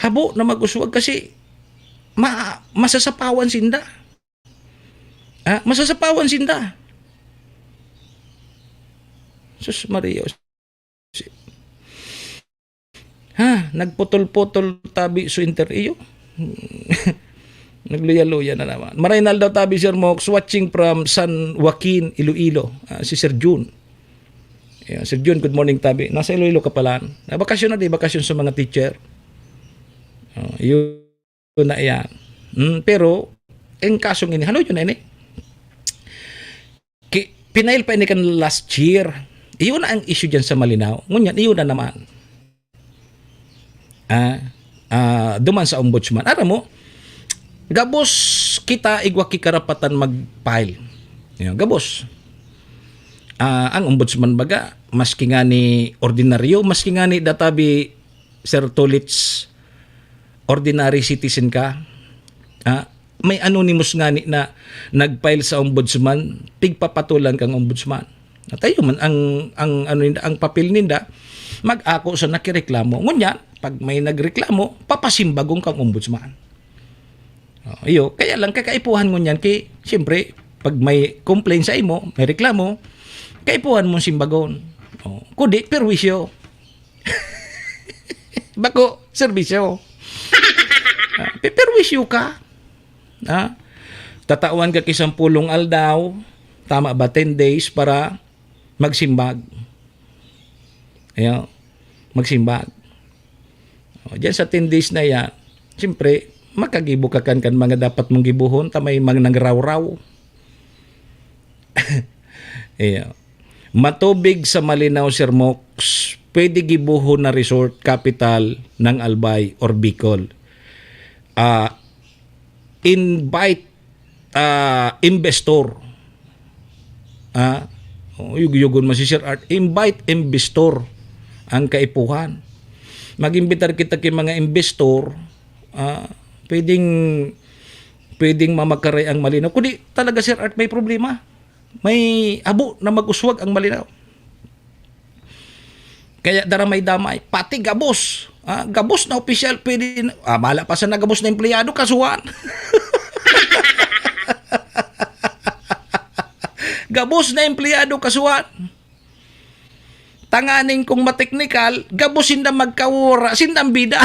habo na mag-uswag kasi ma-, masasapawan sinda. Ah, masasapawan sinda. Sus Maria. Ha, nagputol-putol tabi so inter iyo. Nagluya-luya na naman. Maray na aldaw tabi, Sir Mox, watching from San Joaquin, Iloilo. Ah, si Sir Jun. Yeah, Sir Jun, good morning tabi. Nasa Iloilo ka pala. Na bakasyon na di, bakasyon sa mga teacher. Ah, yun na yan. Mm, pero, ang kasong ini, halo yun na ini. Ki-, pinail pa ini kan last year. Iyon na ang issue dyan sa Malinao. Ngunyan, iyon na naman. Ah, ah, duman sa ombudsman. Aram mo, gabos kita igwa ki karapatan mag-file. Yan, gabos. Ah, ang ombudsman baga, maski nga ni ordinaryo, maski nga ni databi Sir Tulits, ordinary citizen ka, ah, may anonymous ngani na nag-file sa ombudsman, pigpapatulan kang ombudsman. At ayo man, ang, ang, ano ninda, ang papel ninda, mag-ako sa nakireklamo. Ngunyan, pag may nagreklamo, papasimbagon kang ombudsman. Oh, iyo, kaya lang kakaipuhan ngunyan ki, siyempre, pag may complaint sa imo, may reklamo, kaipuhan mong simbagon. Oh, kundi, perwisyo. Bako, serbisyo. Ah, pe-, perwisyo ka. Ha? Tatawan ka ki sampulong aldaw, tama ba, ten days para magsimbag. Ayan, magsimbag. O, diyan sa ten days na yan, siyempre, makagibo ka kan, kan mga dapat mong gibohon, ta may mga nagrawraw. Ayan. Matubig sa Malinao, Sir Mox, pwede gibohon na resort capital ng Albay or Bicol. Ah, invite, ah, investor. Ah, oh, yug-, yugon mo si Sir Art, invite investor ang kaipuhan. Mag-imbitar kita ki mga investor, ah, pwedeng, pwedeng mamakaray ang Malinao. Kundi talaga, Sir Art, may problema. May abo na mag-uswag ang Malinao. Kaya daramay-damay, pati gabos. Ah, gabos na opisyal, pwede na, ah, mala pa sa nagabos na empleyado, kasuhan. Gabos na empleyado, kasuhan. Tanganing kung mateknikal, gabos sinda magkawara, sindang bida.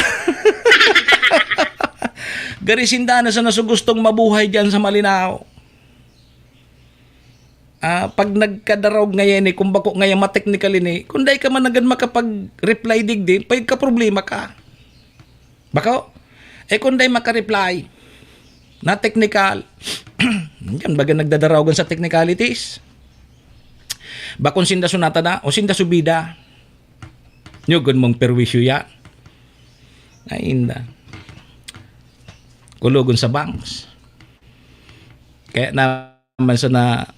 Gari sinda na sana so gustong mabuhay dyan sa Malinao. Ah, pag nagkadarog ngayon eh, kung bako ngayon mateknikal ini, kung dai ka man agad makapag-reply digdi, pag ka problema ka. Bako, eh, kung dai makareply, na technical. Yan, baga nagdadaraogan sa technicalities. Bakon sinda sunata na, o sinda subida. Nyugon mong perwisyo yan. Ay, inda. Kulogon sa banks. Kaya naman sana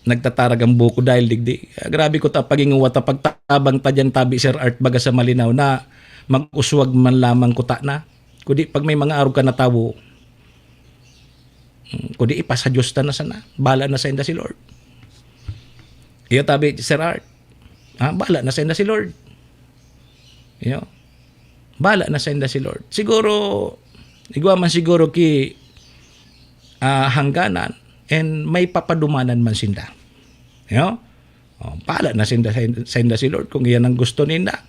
nagtatarag ang buko dahil digdi. Ah, grabe ko ta, paginguwa ta, pagtabang ta dyan, tabi, Sir Art, baga sa malinaw na mag-uswag man lamang kuta na. Kudi pag may mga arog ka na tawo, hmm, kudi ipas sa Diyos ta na sana. Bala na sa inda si Lord. Iyo tabi, Sir Art. Ah, bala na sa inda si Lord. Iyo. Bala na sa inda si Lord. Siguro, igwa man siguro ki, ah, hangganan and may papadumanan man sinda. Iyo. Oh, bala na sinda, sa, sa inda si Lord kung iyan ang gusto ninda.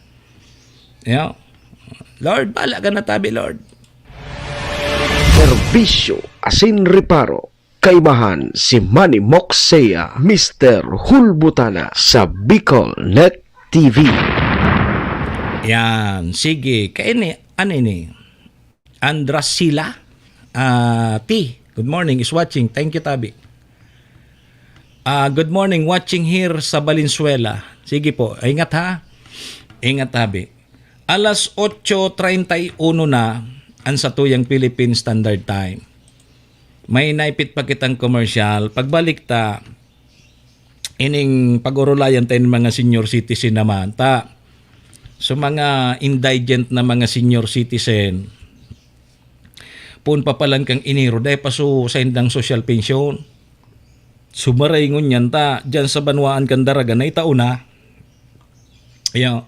Iyo. Lord, bala ka na tabi, Lord. Serbisyo asin reparo. Kaibahan si Manny Moxea, Mister Hulbutana sa Bicol Net T V. Yan. Sige. Kaini, ano ini? Andrasila, ah, T. Good morning, is watching. Thank you, tabi. Ah, good morning, watching here sa Valenzuela. Sige po, ingat ha. Ingat, tabi. Alas otso treinta y uno na ang satuyang Philippine Standard Time. May naipit pa kitang komersyal. Pagbalik ta, ining pag-orolayan ta ining mga senior citizen naman ta. So, mga indigent na mga senior citizen, poon pa palan kan Enero, dai pa so saindang social pension. Sumaray ngunyan ta, dyan sa banwaan kan Daraga, naitao na. Iyo.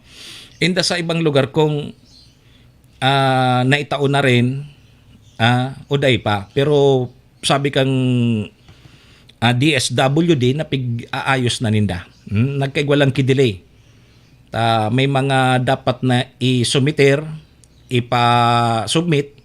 Inda sa ibang lugar kung, ah, naitao na rin, ah, o dai pa. Pero sabi kang, ah, D S W D na pig-aayos na ninda. Hmm, nagkaigwa lang ki delay. Ta, may mga dapat na isumiter, ipa-submit.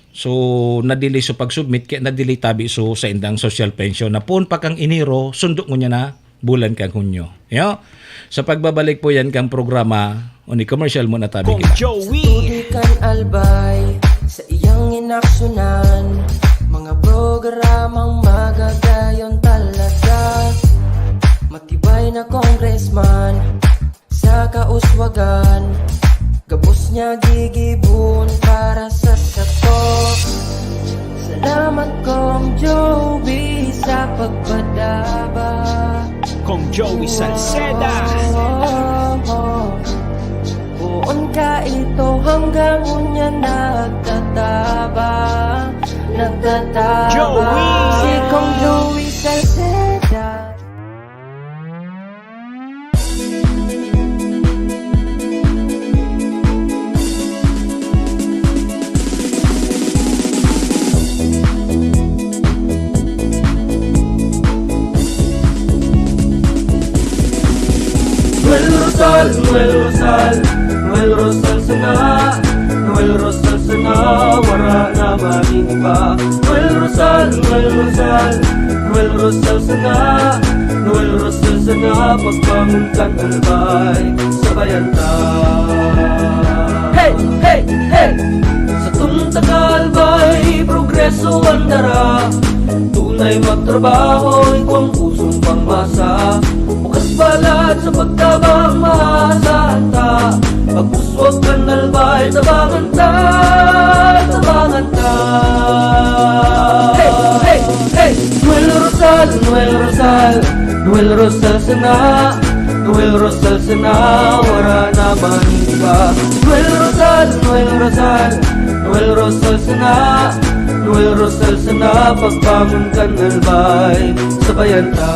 So, na-delay so pag-submit, kaya na-delay tabi so saindang social pension. Na poon pa kang Enero, sundo ngunyan na bulan kang Hunyo. Yo? Sa pagbabalik po yan kang programa, o ni commercial muna tabi Kong kita. Joey. Tubig kan Albay, sa iyang inaksyonan, mga programang magagayon talaga. Matibay na congressman, sa kauswagan, gabos niya gigibon para sa sato. Salamat, Kong Joey, sa pagpadaba. Kong Joey Salceda. Oh, oh, oh. Poon ka ito hanggang unya nagtataba, nagtataba. Joey! Si Kong Joey Salceda. Noel Rosal, Noel Rosal, Noel Rosal sana, Noel Rosal sana, wara na man iba. Noel Rosal, Noel Rosal, Noel Rosal sana, Noel Rosal sana, pagbangon kan Albay, sabayan ta. Hey, hey, hey! Satong taga Albay, progreso an dara. Tunay magtrabaho, igwang pusong pangmasa. Bukas palad sa pagtabang, maasahan ta. Pag-uswag kan Albay, tabangan ta, tabangan ta. Hey, hey, hey! Noel Rosal, Noel Rosal, Noel Rosal sana, Noel Rosal sana, wara na man iba. Noel Rosal, Noel Rosal, Noel Rosal sana, Noel Rosal sana, pagbangon kan Albay, sabayan ta.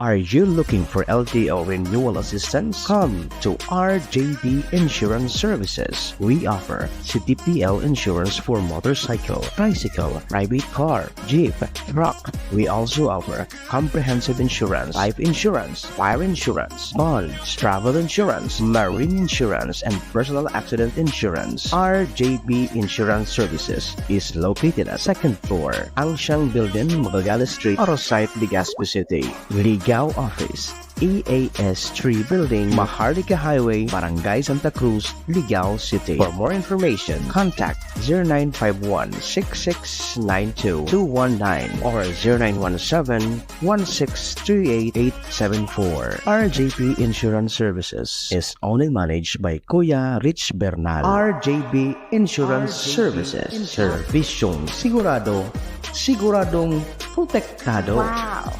Are you looking for L T O renewal assistance? Come to R J B Insurance Services. We offer C T P L insurance for motorcycle, tricycle, private car, jeep, truck. We also offer comprehensive insurance, life insurance, fire insurance, bonds, travel insurance, marine insurance, and personal accident insurance. R J B Insurance Services is located at second floor, Angsiang Building, Magallanes Street, Arosite, Legazpi City. Ligao Office, E A S three Building, Maharlika Highway, Barangay Santa Cruz, Ligao City. For more information, contact zero nine five one six six nine two two one nine or zero nine one seven one six three eight eight seven four. R J P Insurance Services is owned and managed by Kuya Rich Bernal. R J B Insurance Services. Servisyong sigurado, siguradong protektado. Wow!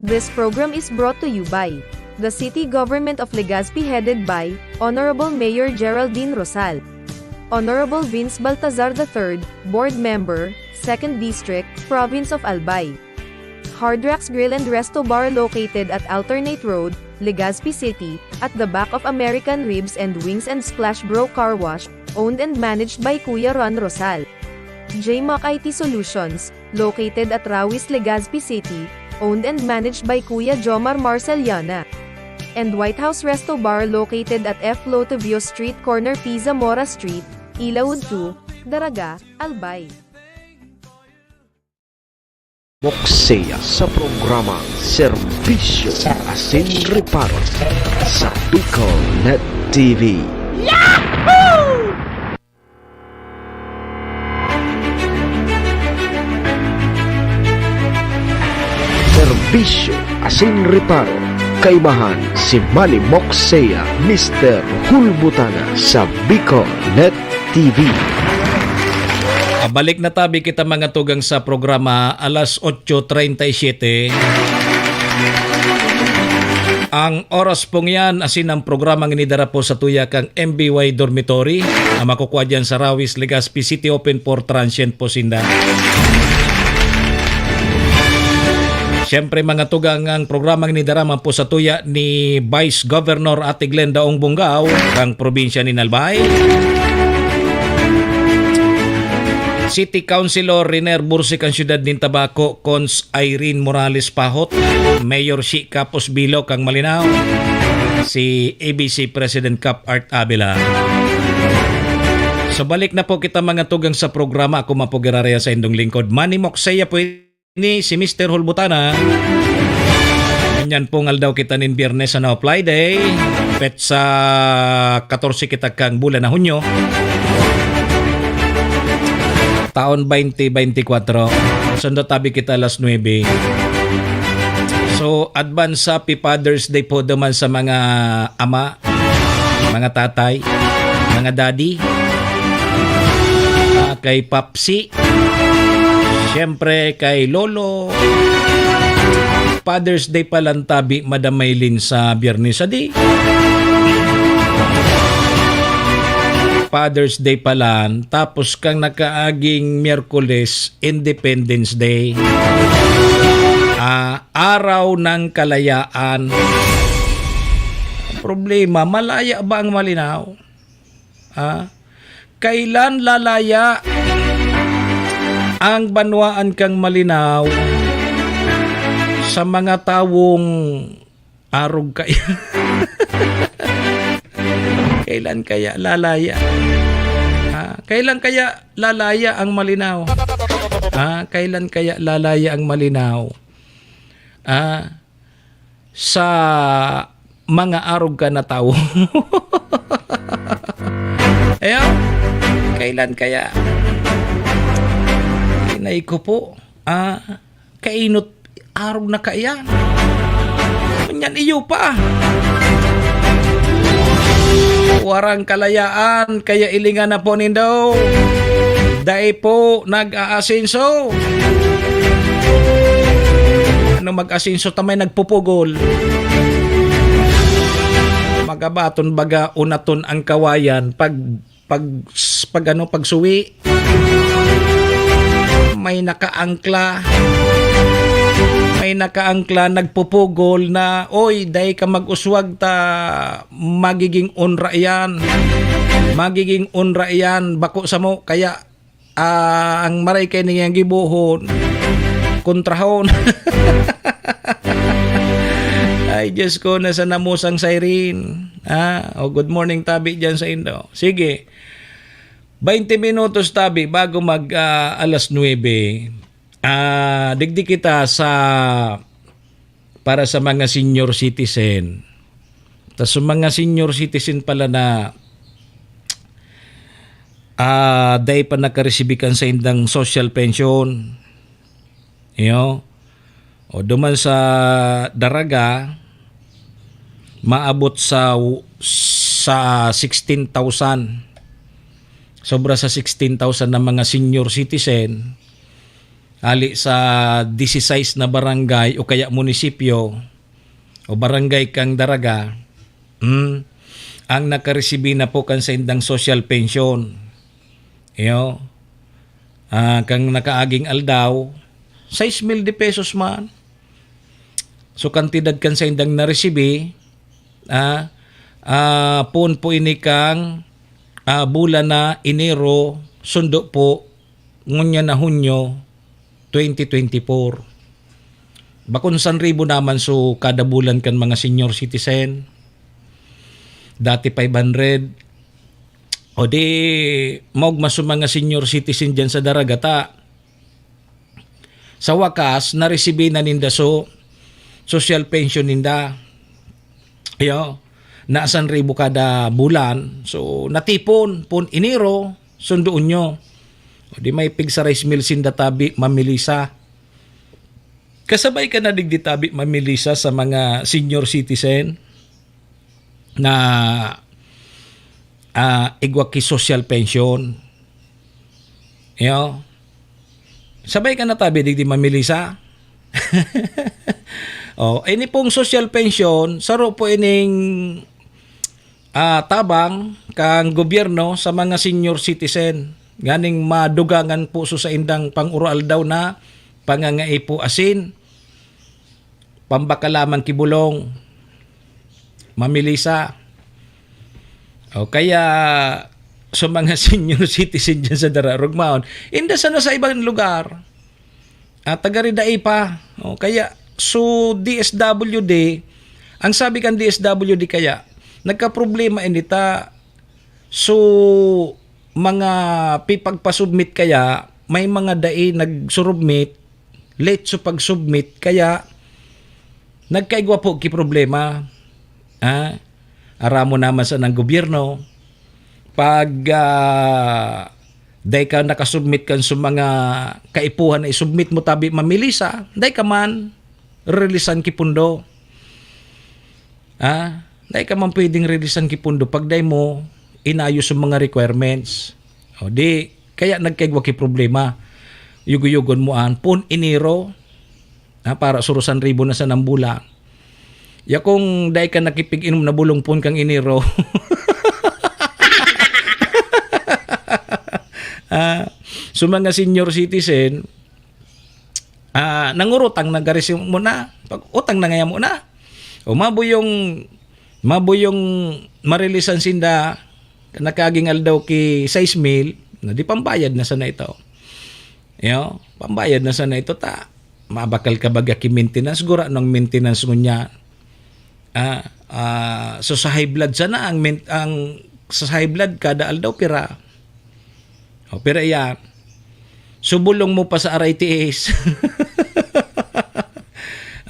This program is brought to you by the City Government of Legazpi, headed by Honorable Mayor Geraldine Rosal, Honorable Vince Baltazar the third, Board Member, Second District, Province of Albay. Hard Rocks Grill and Resto Bar, located at Alternate Road, Legazpi City, at the back of American Ribs and Wings and Splash Bro Car Wash, owned and managed by Kuya Ron Rosal. J Mac I T Solutions, located at Rawis, Legazpi City, owned and managed by Kuya Jomar Marceliana. And White House Resto Bar, located at F Lotovio Street, corner P Zamora Street, Ilaud two, Daraga, Albay. Moksea sa programang Serbisyo Asin Reparo sa Bicol Net T V. Serbisyo Asin Reparo, kaimahan si Manny Moksea, Mister Hulbutana sa Bicol Net T V. Ah, balik na tabi kita, mga tugang, sa programa, alas otso treinta y siete. Ang oras pong yan, asin ang programang inidara po sa tuya kang M B Y Dormitory, na makukwa dyan sa Rawis, Legazpi City, open for transient po sinda. Siyempre, mga tugang, ang programang inidara man po sa tuya ni Vice Governor Ate Glenda Ong Bongao, kang probinsya ni Albay. City Councilor Riner Bursik ang siyudad nin Tabaco, Cons Irene Morales Pahot, Mayor Shi Capos Bilo kang Malinao, si A B C President Cap Art Avila. So, balik na po kita, mga tugang, sa programa. Ako man po giraray sa indong lingkod, Manny Moksea po ini, si Mister Hulbutana. Ngunyan pong aldaw kita nin Biyernes, ano, Friday, petsa katorse kita kang bulan na Hunyo, taon twenty twenty-four. Sundo tabi kita alas nuebe. So, advance happy Father's Day po duman sa mga ama, mga tatay, mga daddy, ah, kay Papsi, siyempre kay Lolo. Father's Day pala tabi, Madam Maylin, sa Biyernes, adi. Father's Day pala, tapos kang nakaaging Miyerkules, Independence Day. Ah, Araw ng Kalayaan. Ang problema, malaya ba ang Malinao? Ah, kailan lalaya ang banwaan kang Malinao sa mga tawong arog kaya? Kailan kaya lalaya? Ah, kailan kaya lalaya ang Malinao? Ah, kailan kaya lalaya ang Malinao? Ah, sa mga arog ka na tawo. Ayan, kailan kaya? Inay ko po, ah, kainot, arog na kaiyan. Manyan iyo pa. Warang kalayaan, kaya ilingan na po nindo. Dai po nag-aasenso. Ano mag-asenso ta may nagpupugol? Magabaton baga unaton ang kawayan pag, pag, pag ano, pagsuwi. May nakaangkla. May nakaangkla, nagpupugol na, "Oy, dai ka mag-uswag ta magiging onra iyan. Magiging onra iyan, bako samo." Kaya, ah, ang maray kay niyang gibohon, kontrahon. Ay, Diyos ko, nasa namusang siren. Ah, oh, good morning, tabi dyan sa indo. Sige. Baynte minutos, tabi, bago mag, ah, alas nuebe. Ah, digdi kita sa para sa mga senior citizen. Tas sa mga senior citizen pala na, ah, dai pa nakaresibi kan saindang social pension. Iyo. O duman sa Daraga, maabot sa, sa sixteen thousand. Sobra sa sixteen thousand na mga senior citizen, hali sa disisais na barangay o kaya munisipyo o barangay kan Daraga, hmm, ang nakaresibi na po kan saindang social pension. Iyo. Ah, kan nakaaging aldaw, sais mil de pesos man. So, kantidad kan saindang naresibi, ah, ah, poon po ini kan, ah, bulan na Enero, sundo po ngunyan na Hunyo twenty twenty-four. Bakon san ribo naman so kada bulan kan mga senior citizen. Dati five hundred. O di, maogma so mga senior citizen diyan sa Daraga ta. Sa wakas, naresibi na ninda so social pension ninda. Iyo, na san ribo kada bulan. So, natipon, pon Enero, sundoon nyo. O di may pig sarais mil sinda tabi, mamilisa. Kasabay ka na digdi tabi, mamilisa sa mga senior citizen na, ah, igwa ki social pension. Iyo. Sabay ka na tabi digdi mamilisa. Oh, ini pong social pension, saro po ining, ah, tabang kan gobyerno sa mga senior citizen. Nganing madugangan po so saindang pang-uroaldaw na pangangaipo asin pambakal lamang ki bulong, mamilisa. O kaya sa mga senior citizen dyan sa Daraga, rugmaon, inda sana sa ibang lugar. At taga ri dai pa. O kaya, so D S W D, ang sabi kan D S W D kaya, nagkaproblema ini ta, so mga pipagpasubmit kaya, may mga dai nagsurubmit, late so pag-submit, kaya nagkaigwa po ki problema. Ah, aramo naman sa ng gobyerno, pag, ah, dai ka nakasubmit kan sa mga kaipuhan na isubmit mo tabi mamilisa, dai ka man releasan ki pundo. Ah, dai ka man pwedeng releasan ki pundo pag dai mo inayo sa mga requirements. O di, kaya nagkaigwa ki problema. Yugo-yugon mo an pon Enero, ah, para surusan ribo na sa nang bulan. Ya kung dai ka nakipig-inom na bulong pon kang Enero. Ah, so mga senior citizen, ah, nangurutang na gari si muna. Pag utang na ngaya muna. O mabuyong, mabuyong marilisan sinda, nakaging aldaw ki sais mil, na di pambayad na sana ito. Yo, pambayad na sana ito ta. Mabakal ka baga ki maintenance, gura nang maintenance ngunyan. Ah, ah, so sa high blood sana ang men-, ang sa high blood kada aldaw pira. O, pira iyan. So bulong mo pa sa R I T S.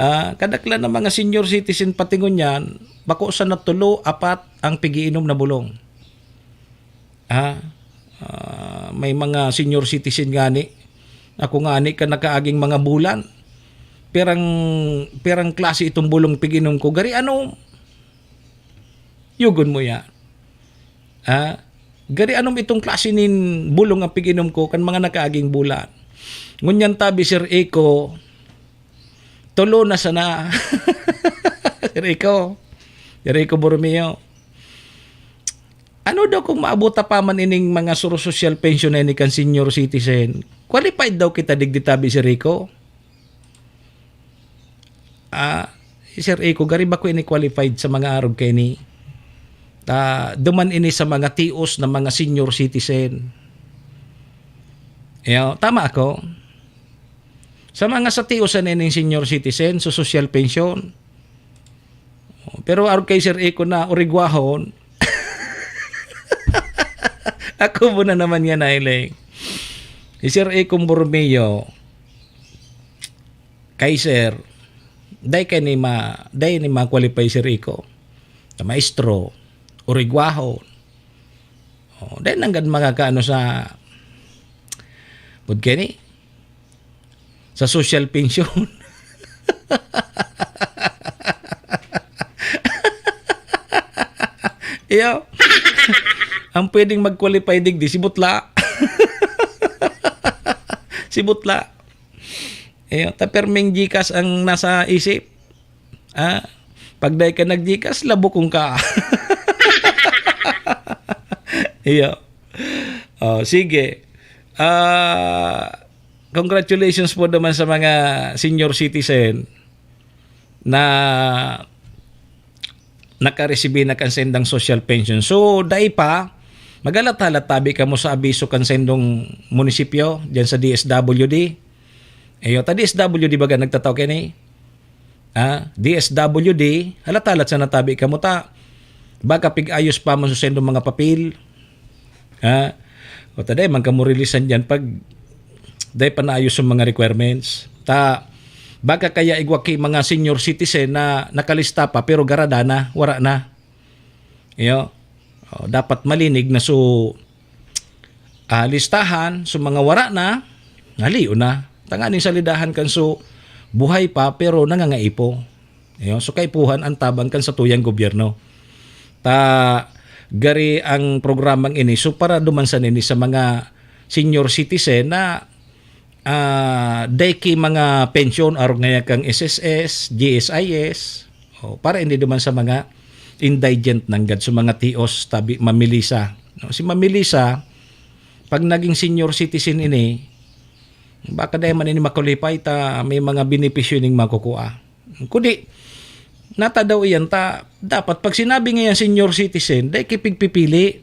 Ah, kadaklan ng mga senior citizen pati ngunyan, bako sana tulo, apat ang pigiinom na bulong. Ah, ah, may mga senior citizen ngani. Ako ngani ka nakaaging mga bulan. Pirang, pirang klase itong bulong piginom ko. Gari ano? Yugon mo ya. Ah, gari anom itong klase nin bulong ang piginom ko kan mga nakaaging bulan. Ngunyan tabi, Sir Eko, tulo na sana. Sir Eko, Sir Eko Borromeo. Ano daw kung maabot ta pa man ining mga suro social pension na ini kan senior citizen? Qualified daw kita digdi tabi, Sir Eko? Ah, si Sir Eko, gari bako ini qualified sa mga arog kaini. Ta, duman ini sa mga tios na mga senior citizen. Yo, tama ako. Sa mga sa tios na ining senior citizen, so social pension. Pero arog kay Sir Eko na urigwahon. Ako muna naman yan, Ailing. Si Sir Eko Borromeo, kay Sir, Dai kay ni ma-, dai ni ma-qualify si Rico. Sa maestro, urigwahon. Oh, dai nanggad makakaano sa, pud kani? Sa social pension. Iyo. Ang pwedeng mag-qualify digdi, si Butla. Si Butla. Iyo, ta perming Gcash ang nasa isip. Ah, pag dai ka nag-Gcash, labukong ka. Iyo. Oh, sige. Ah, congratulations po naman sa mga senior citizen na nakaresibi na kan sendang social pension. So, dai pa, maghalat-halat tabi kamo sa abiso kan sendong munisipyo, diyan sa D S W D. Iyo, ta D S W D baga nagtatao kini? Ah, D S W D, halat-halat sa natabi kamo ta. Baka pig-ayos pa man sa sendong mga papel. Ha? O ta dai man kamo releasan diyan pag dai pa naayos yung mga requirements. Ta, baka kaya igwa ki mga senior citizen na nakalista pa pero garada na, wara na. Iyo. O, dapat malinig na so, ah, listahan, so mga wara na, naliyo na. Tanganing salidahan kan so buhay pa pero nangangaipo. Iyo, so kaipuhan ang tabang kan satuyang gobyerno. Ta gari ang programang ini, so para duman sa nini sa mga senior citizen na, ah, dai ki mga pensyon, arog ngaya kang S S S, G S I S, o, para hindi duman sa mga indigent nanggad, sa mga tios, tabi, mamilisa. No? Si mamilisa, pag naging senior citizen ini, baka dai man ini makulipay ta may mga benepisyo ning makukua. Kundi, natadaw iyan ta, dapat pag sinabi ngayon senior citizen, dai kipigpipili.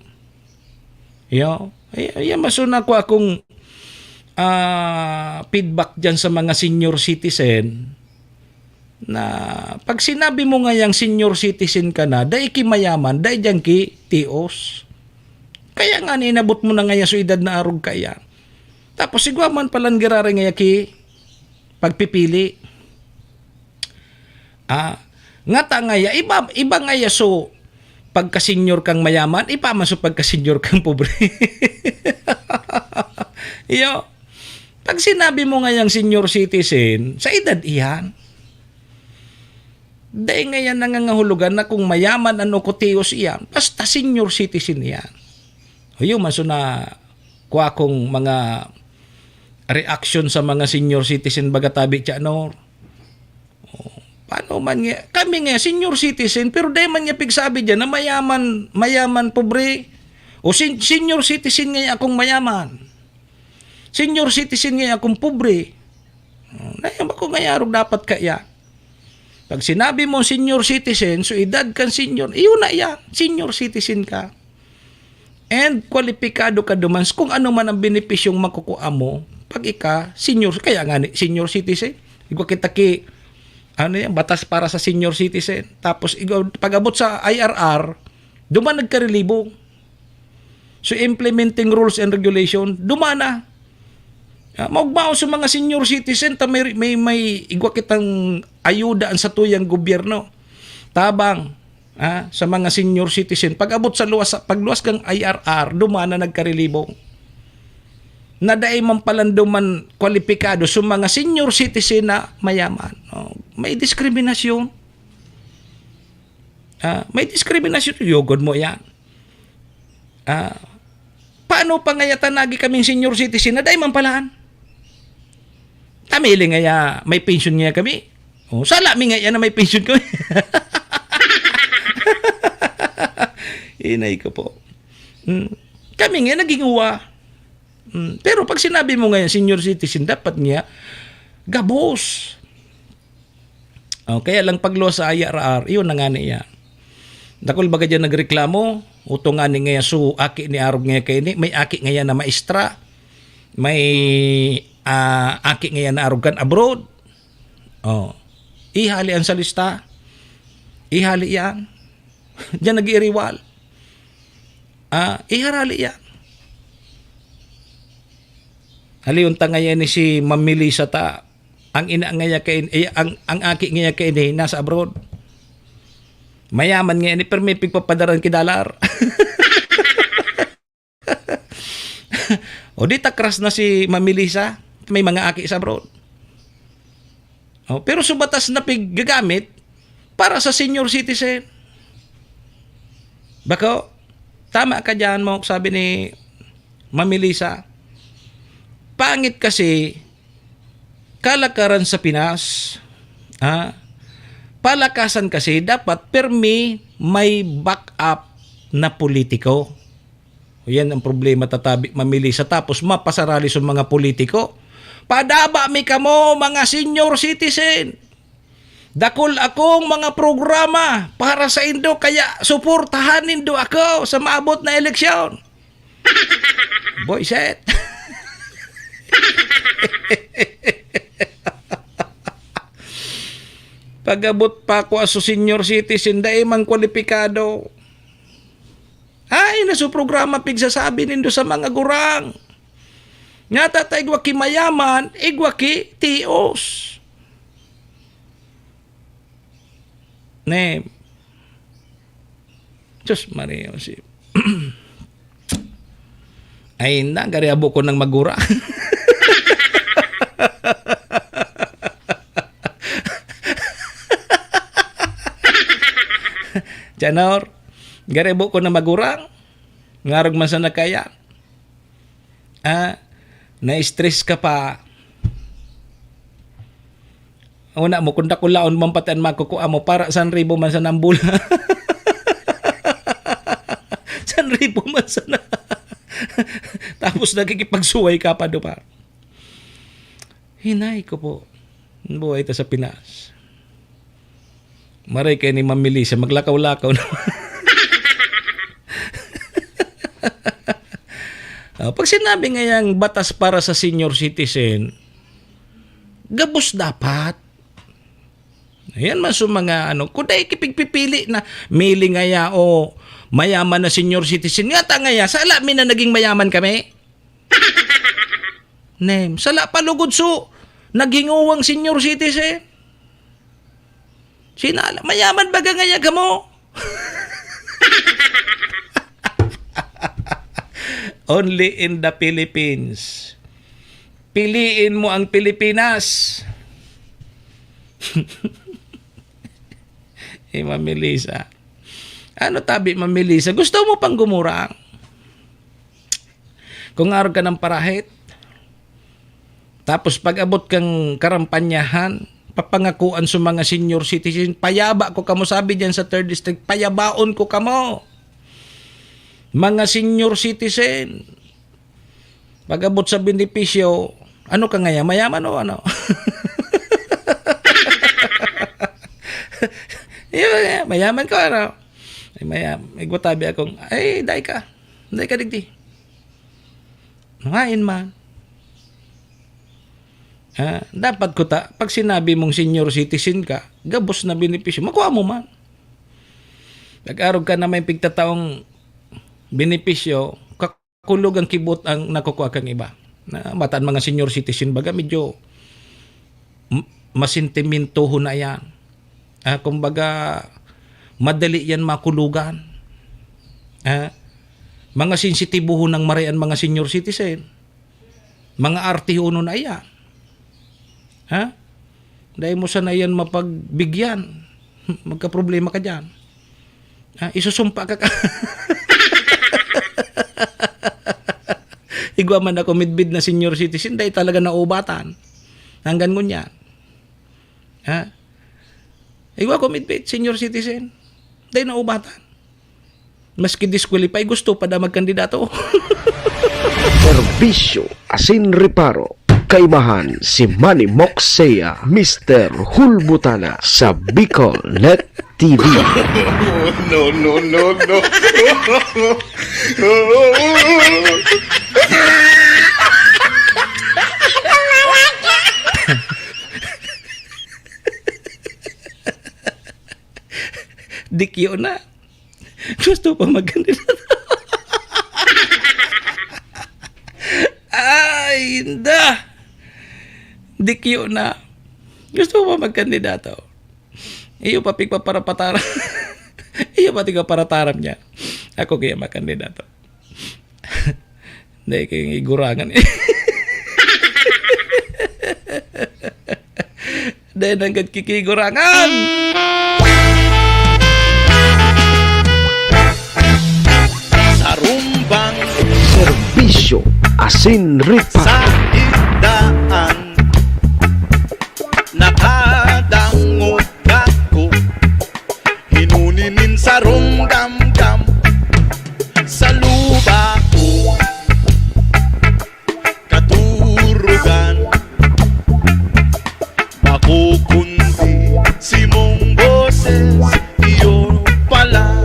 Yo, ay, ay, maso na ko akong, ah, feedback dyan sa mga senior citizen na pag sinabi mo ngayang senior citizen ka na, dai ki mayaman, dai dyan ki tios. Kaya nga, inabot mo na ngaya so edad na arog kaya. Tapos, sigwa man palan girare ngaya ki pagpipili. Ah, ngata ngaya, iba, iba ngaya so pagka-senior kang mayaman, iba man so pagka-senior kang pobre. Iyo, pag sinabi mo ngayang senior citizen, sa edad iyan, dai ngaya nangangahulugan na kung mayaman ano kutios iyan, basta senior citizen iyan. Iyo man so na kuha kong mga reaksyon sa mga senior citizen baga tabi, Tiyanor. Oh, paano man nga, kami nga senior citizen, pero dai man nga pigsabi diyan na mayaman, mayaman, pobre. O sen-, senior citizen nga akong mayaman. Senior citizen nga akong pobre. Oh, na yan, bako nga yarog dapat kaya. Pag sinabi mo senior citizen, so edad kan senior, iyo na yan, senior citizen ka. And kwalipikado ka duman sa kung ano man ang benepisyong makukuha mo pag ika senior, kaya nga ni senior citizen. Igwa kita ki, ano yan, batas para sa senior citizen. Tapos, igwa, pag-abot sa I R R, duman nagkarilibong. So, implementing rules and regulation, duman na. Ah, maugmaon sa mga senior citizen, ta may, may, may igwa kitang ayuda ang satuyang gobyerno. Tabang, ah, sa mga senior citizen. Pag-abot sa luwas, pagluwas kang I R R, duman na nagkarilibong. Na dai man palan duman kwalipikado sa mga senior citizen na mayaman. Oh, may diskriminasyon. Ah, may diskriminasyon. Yugod mo yan. Ah, paano pa ngaya ta nagi kaming senior citizen na dai man palan? Tamili ngaya may pension ngaya kami. Oh, sala mi ngaya na may pension kami. Inay ko po. Mm. Kami nga naging uwa. Mm. Pero pag sinabi mo ngayon, senior citizen, dapat nga gabos. Oh, kaya lang pagluwas sa I R R, iyon na nga niya. Dakul baga diyan nagreklamo, utong nga ni ngaya su, aki ni arog ngaya kaini, may aki ngaya na maestra, may, ah, aki ngaya na arog kan abroad. Oh. Ihali an sa lista. Ihali yan. Diyan nag-iiriwal. Ah, iharali yan. Halion ta ngayon ni si Ma'am Melissa ta, Ang ina ngaya kaini, eh, ang, ang aki ngaya kaini nasa abroad. Mayaman ngaya ni, pero may pigpapadaran ki dollar. O di takras na si Ma'am Melissa, may mga aki sa abroad. O, pero su batas na piggagamit para sa senior citizen. Bako, tama ka diyan, Mok, sabi ni Ma'am Melissa. Pangit kasi, kalakaran sa Pinas, ha? Palakasan kasi, dapat permi may backup na politiko. Yan ang problema, tatabi, Ma'am Melissa, tapos mapasarali sa mga politiko. Padaba mi kamo, mga senior citizen. Dakul akong mga programa para sa indo, kaya suportahan nindo ako sa maabot na eleksyon. Boy, set. Pag-abot pa ako sa senior citizen, dai man kwalipikado. Ay, na su programa pigsasabi nindo sa mga gurang. Nga ta igwa ki mayaman, igwa ki tios. Ne. Diyos Maria, si Ay, na, gari abo ko nang magura. Janor, gari abo ko nang magura. Ngarog man sana kaya. Ah, na-stress ka pa. Una mo, kung dakulaon man pati an makukua mo, para san ribo man sana an bola. San ribo man sana. Tapos nakikipagsuway ka pa, di ba? Hinay ko po. Buhay ta sa Pinas. Maray kayo ni Ma'am Melissa, maglakaw-lakaw na. Ah, pag sinabi ngayang batas para sa senior citizen, gabos dapat. Ayan man sa mga ano, kung dai kipigpipili na, mili ngaya o mayaman na senior citizen. Nga ta ngaya, sala mi na naging mayaman kami. Nem, sala pa lugod so, naghinguwang senior citizen. Sinala, mayaman baga ngaya kamo? Only in the Philippines. Piliin mo ang Pilipinas. Eh, Ma'am Melissa. Ano tabi, Ma'am Melissa? Gusto mo pang gumurang? Kung arog ka ng parahit, tapos pag-abot kang karampanyahan, papangakuan sa mga senior citizen, "Payaba ko kamo," sabi diyan sa third district, "payabaon ko kamo." Mga senior citizen, pag-abot sa benepisyo, ano ka ngaya? Mayaman o ano? Yun, eh, mayaman ka, ano? Ay, mayam-, igwa tabi akong, "Ay, dai ka. Dai ka digdi." Ngayon man. Ah, dapat ko ta, pag sinabi mong senior citizen ka, gabos na benepisyo, makuha mo man. Nag-arog ka na may pigtataong benepisyo, kakulog ang kibot ang nakukuha kang iba. Na, mata ang mga senior citizen, baga, medyo m-, masentimentohon na yan. Ah, kumbaga, madali yan makulugan. Ah, mga sensitibohon ng maray ang mga senior citizen. Mga artihonon na iyan. Ha? Dai mo sana iyan mapagbigyan. Magkaproblema ka diyan. Ha? Isusumpa ka ka. Igwa man ako midbid na senior citizen, dai talaga naubatan. Hanggang ngunyan. Ha? Igwa ko midbid, senior citizen. Dai naubatan. Maski disqualify, gusto pa da magkandidato. Serbisyo asin reparo. Kaimahan si Manny Moksea, Mister Hulbutana sa Bicol Net T V. No, no, no, no. Dikyo na. Gusto pa magkandidato. Ay, inda. Dikyo na. Gusto mo ba magkandidato? Iyo pa pigpaparapataram. Iyo pa tigpaparataram niya. Ako kaya magkandidato. Dai kayong igurangan eh. Dai nanggad kikigurangan. Sarumbang Serbisyo asin reparo. Sa igdaan, nakadangog ako, hinuni nin sarong damdam sa luba ko. Katurugan, makukundi simong boses, iyo pala.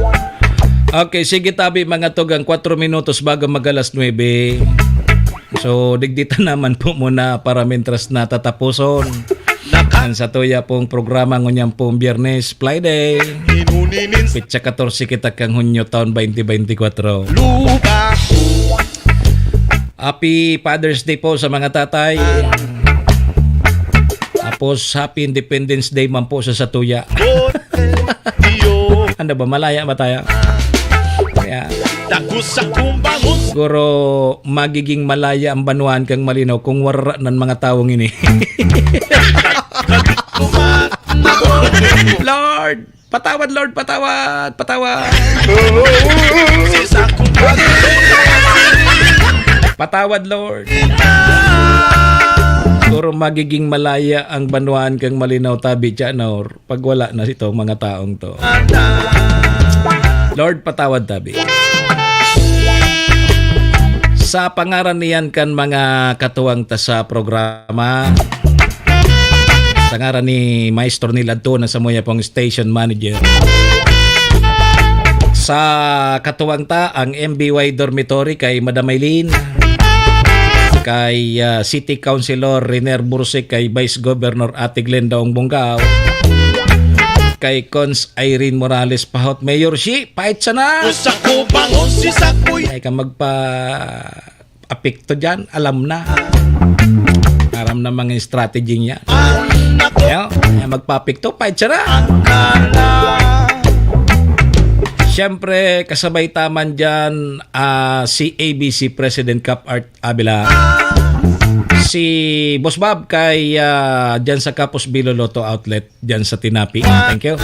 Okay, sige tabi, mga tugang, kwatro minutos bago mag-alas nuebe. So, digdi ta naman po muna para mintras na tatapuson. Naka- Ang satuya pong programa ngunyan pong Biyernes, Friday. Inuninin sa Petsa katorse kita kang Hunyo taon twenty twenty-four. Luba. Happy Father's Day po sa mga tatay. Tapos, Happy Independence Day man po sa satuya. Bote, iyo. Ano ba? Malaya ba tayo? Kaya, Dako sa kumbangon. Siguro, magiging malaya ang banwaan kang malinaw kung wara nan mga tawong ini. Lord! Patawad, Lord, patawad, patawad. Patawad, Lord. Siguro magiging malaya ang banwaan kang malinaw tabi dyan, or pag wala na itong mga taong to. Lord, patawad tabi. Sa pangaran niyan kan mga katuwang ta sa programa, sa ngaran ni Maestro Neil Adto na samuya pong station manager. Sa katuwang ta, ang M B Y Dormitory kay Madam Eileen, kay, ah, City Councilor Riner Burse, kay Vice Governor Ate Glenda Ongbongao, kay Cons Irene Morales Pahot, Mayor Shi, pahit sana! Sa kubangon si Sakoy. Ay ka magpa- apekto dyan, alam na. Aram na mga strategy niya. Kaya, kaya magpapekto, fight siya na. Siyempre, kasabay taman dyan, ah, si A B C President Cap Art Avila. Si Boss Bob kay, ah, dyan sa Kapos Bilo Lotto Outlet. Diyan sa Tinapi. Thank you.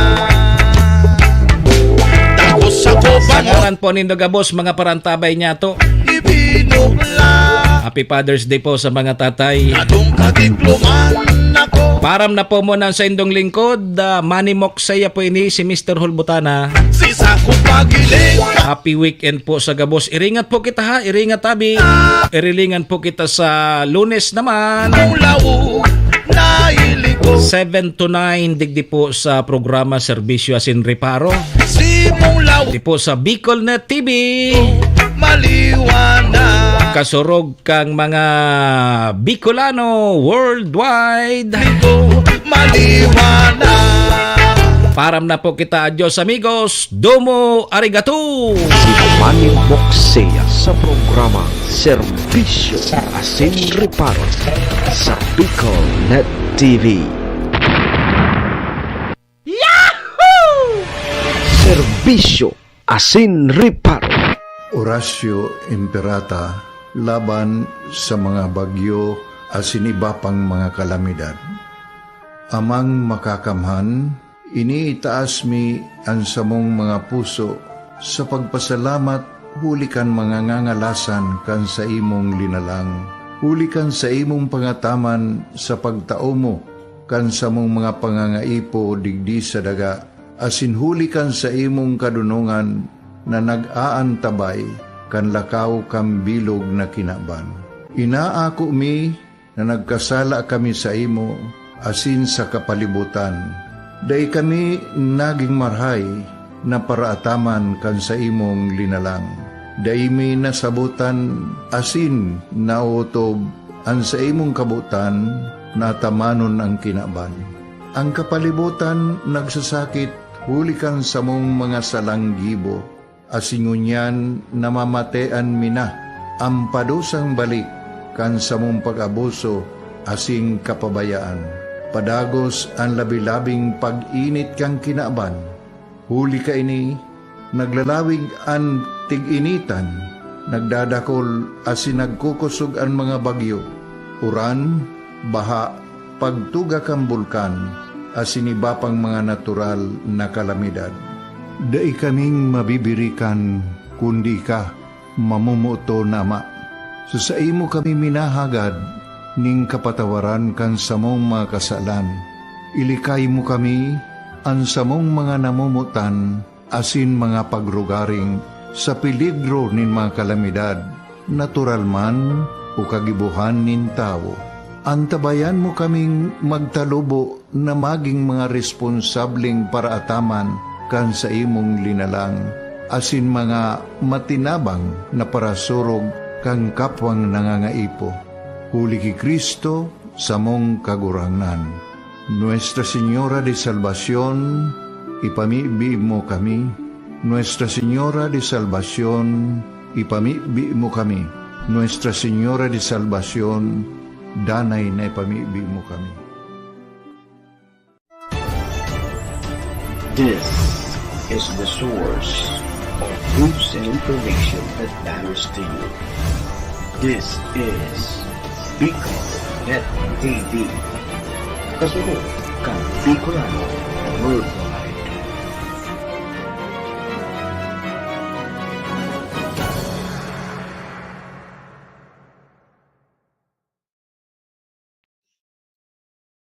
Tapos ako Sa bangon, ngaran po nindo gabos, mga parantabay niya to. Ibinugla. Happy Father's Day po sa mga tatay. Natong kadiploman ako. Param na po muna sa indong lingkod. Ah, Manny Moksaya po ini, si Mister Hulbutana. Si Sako Pagiling. Happy weekend po sa gabos. Iringat po kita ha, iringat tabi. Irilingan po kita sa Lunes naman. Mulaw, nailiko. Seven to nine, digdi po sa programa Serbisyo Asin Reparo. Simulaw. Di po sa Bicol Net T V. Maliwanag. Kasurog kang mga Bicolano worldwide. Liko, maliwanag. Param na po kita. Adios, amigos. Domo arigato. Si Manny Moksaya sa programa Serbisyo Asin Reparo sa Bicol Net T V. Yahoo! Serbisyo Asin Reparo. Horacio Imperata laban sa mga bagyo asin iba pang mga kalamidad. Amang Makakamhan, iniitaas mi an samong mga puso sa pagpasalamat huli kan mga ngangalasan kan saimong linalang, huli kan saimong pangataman sa pagtao mo kan samong mga pangangaipo digdi sa daga, asin huli kan saimong kadonongan na nag-aantabay kan lakaw kan bilog na kinaban. Inaako mi na nagkasala kami saimo asin sa kapalibotan. Dai kami nagin marahay na paraataman kan saimong linalang. Dai mi nasabotan asin naotob an saimong kabotan na atamanon an kinaban. An kapalibotan nagsasakit huli kan samong mga salang gibo, asin ngunyan namamatean mi na an padusang balik kan samong pag-abuso asin kapabayaan. padagos an labi-labing pag-init kan kinaban. Huli kaini, naglalawig an tig-initan, nagdadakol asin nagkukosog an mga bagyo, uran, baha, pagtuga kan bulkan, asin iba pang mga natural na kalamidad. Dai kaming mabibirikan, kundi ika, mamomoton na Ama. Sa saimo kami minahagad ning kapatawaran kan samong mga kasalan. Ilikay mo kami, an samong mga namomotan, asin mga pagrugaring sa peligro nin mga kalamidad, natural man o kagibohan nin tawo. Antabayan mo kaming magtalubo na magin mga responsableng paraataman kan saimong linalang, asin mga matinabang na parasurog kan kapwang nangangaipo. Huli ki Cristo, samong Kagurangnan. Nuestra Señora de Salvacion, ipamibi mo kami. Nuestra Señora de Salvacion, ipamibi mo kami. Nuestra Señora de Salvacion, danay na ipamibi mo kami. This is the source of news and information that matters to you. This is Bicol Net T V. Kasunod kan Bicolano Worldwide.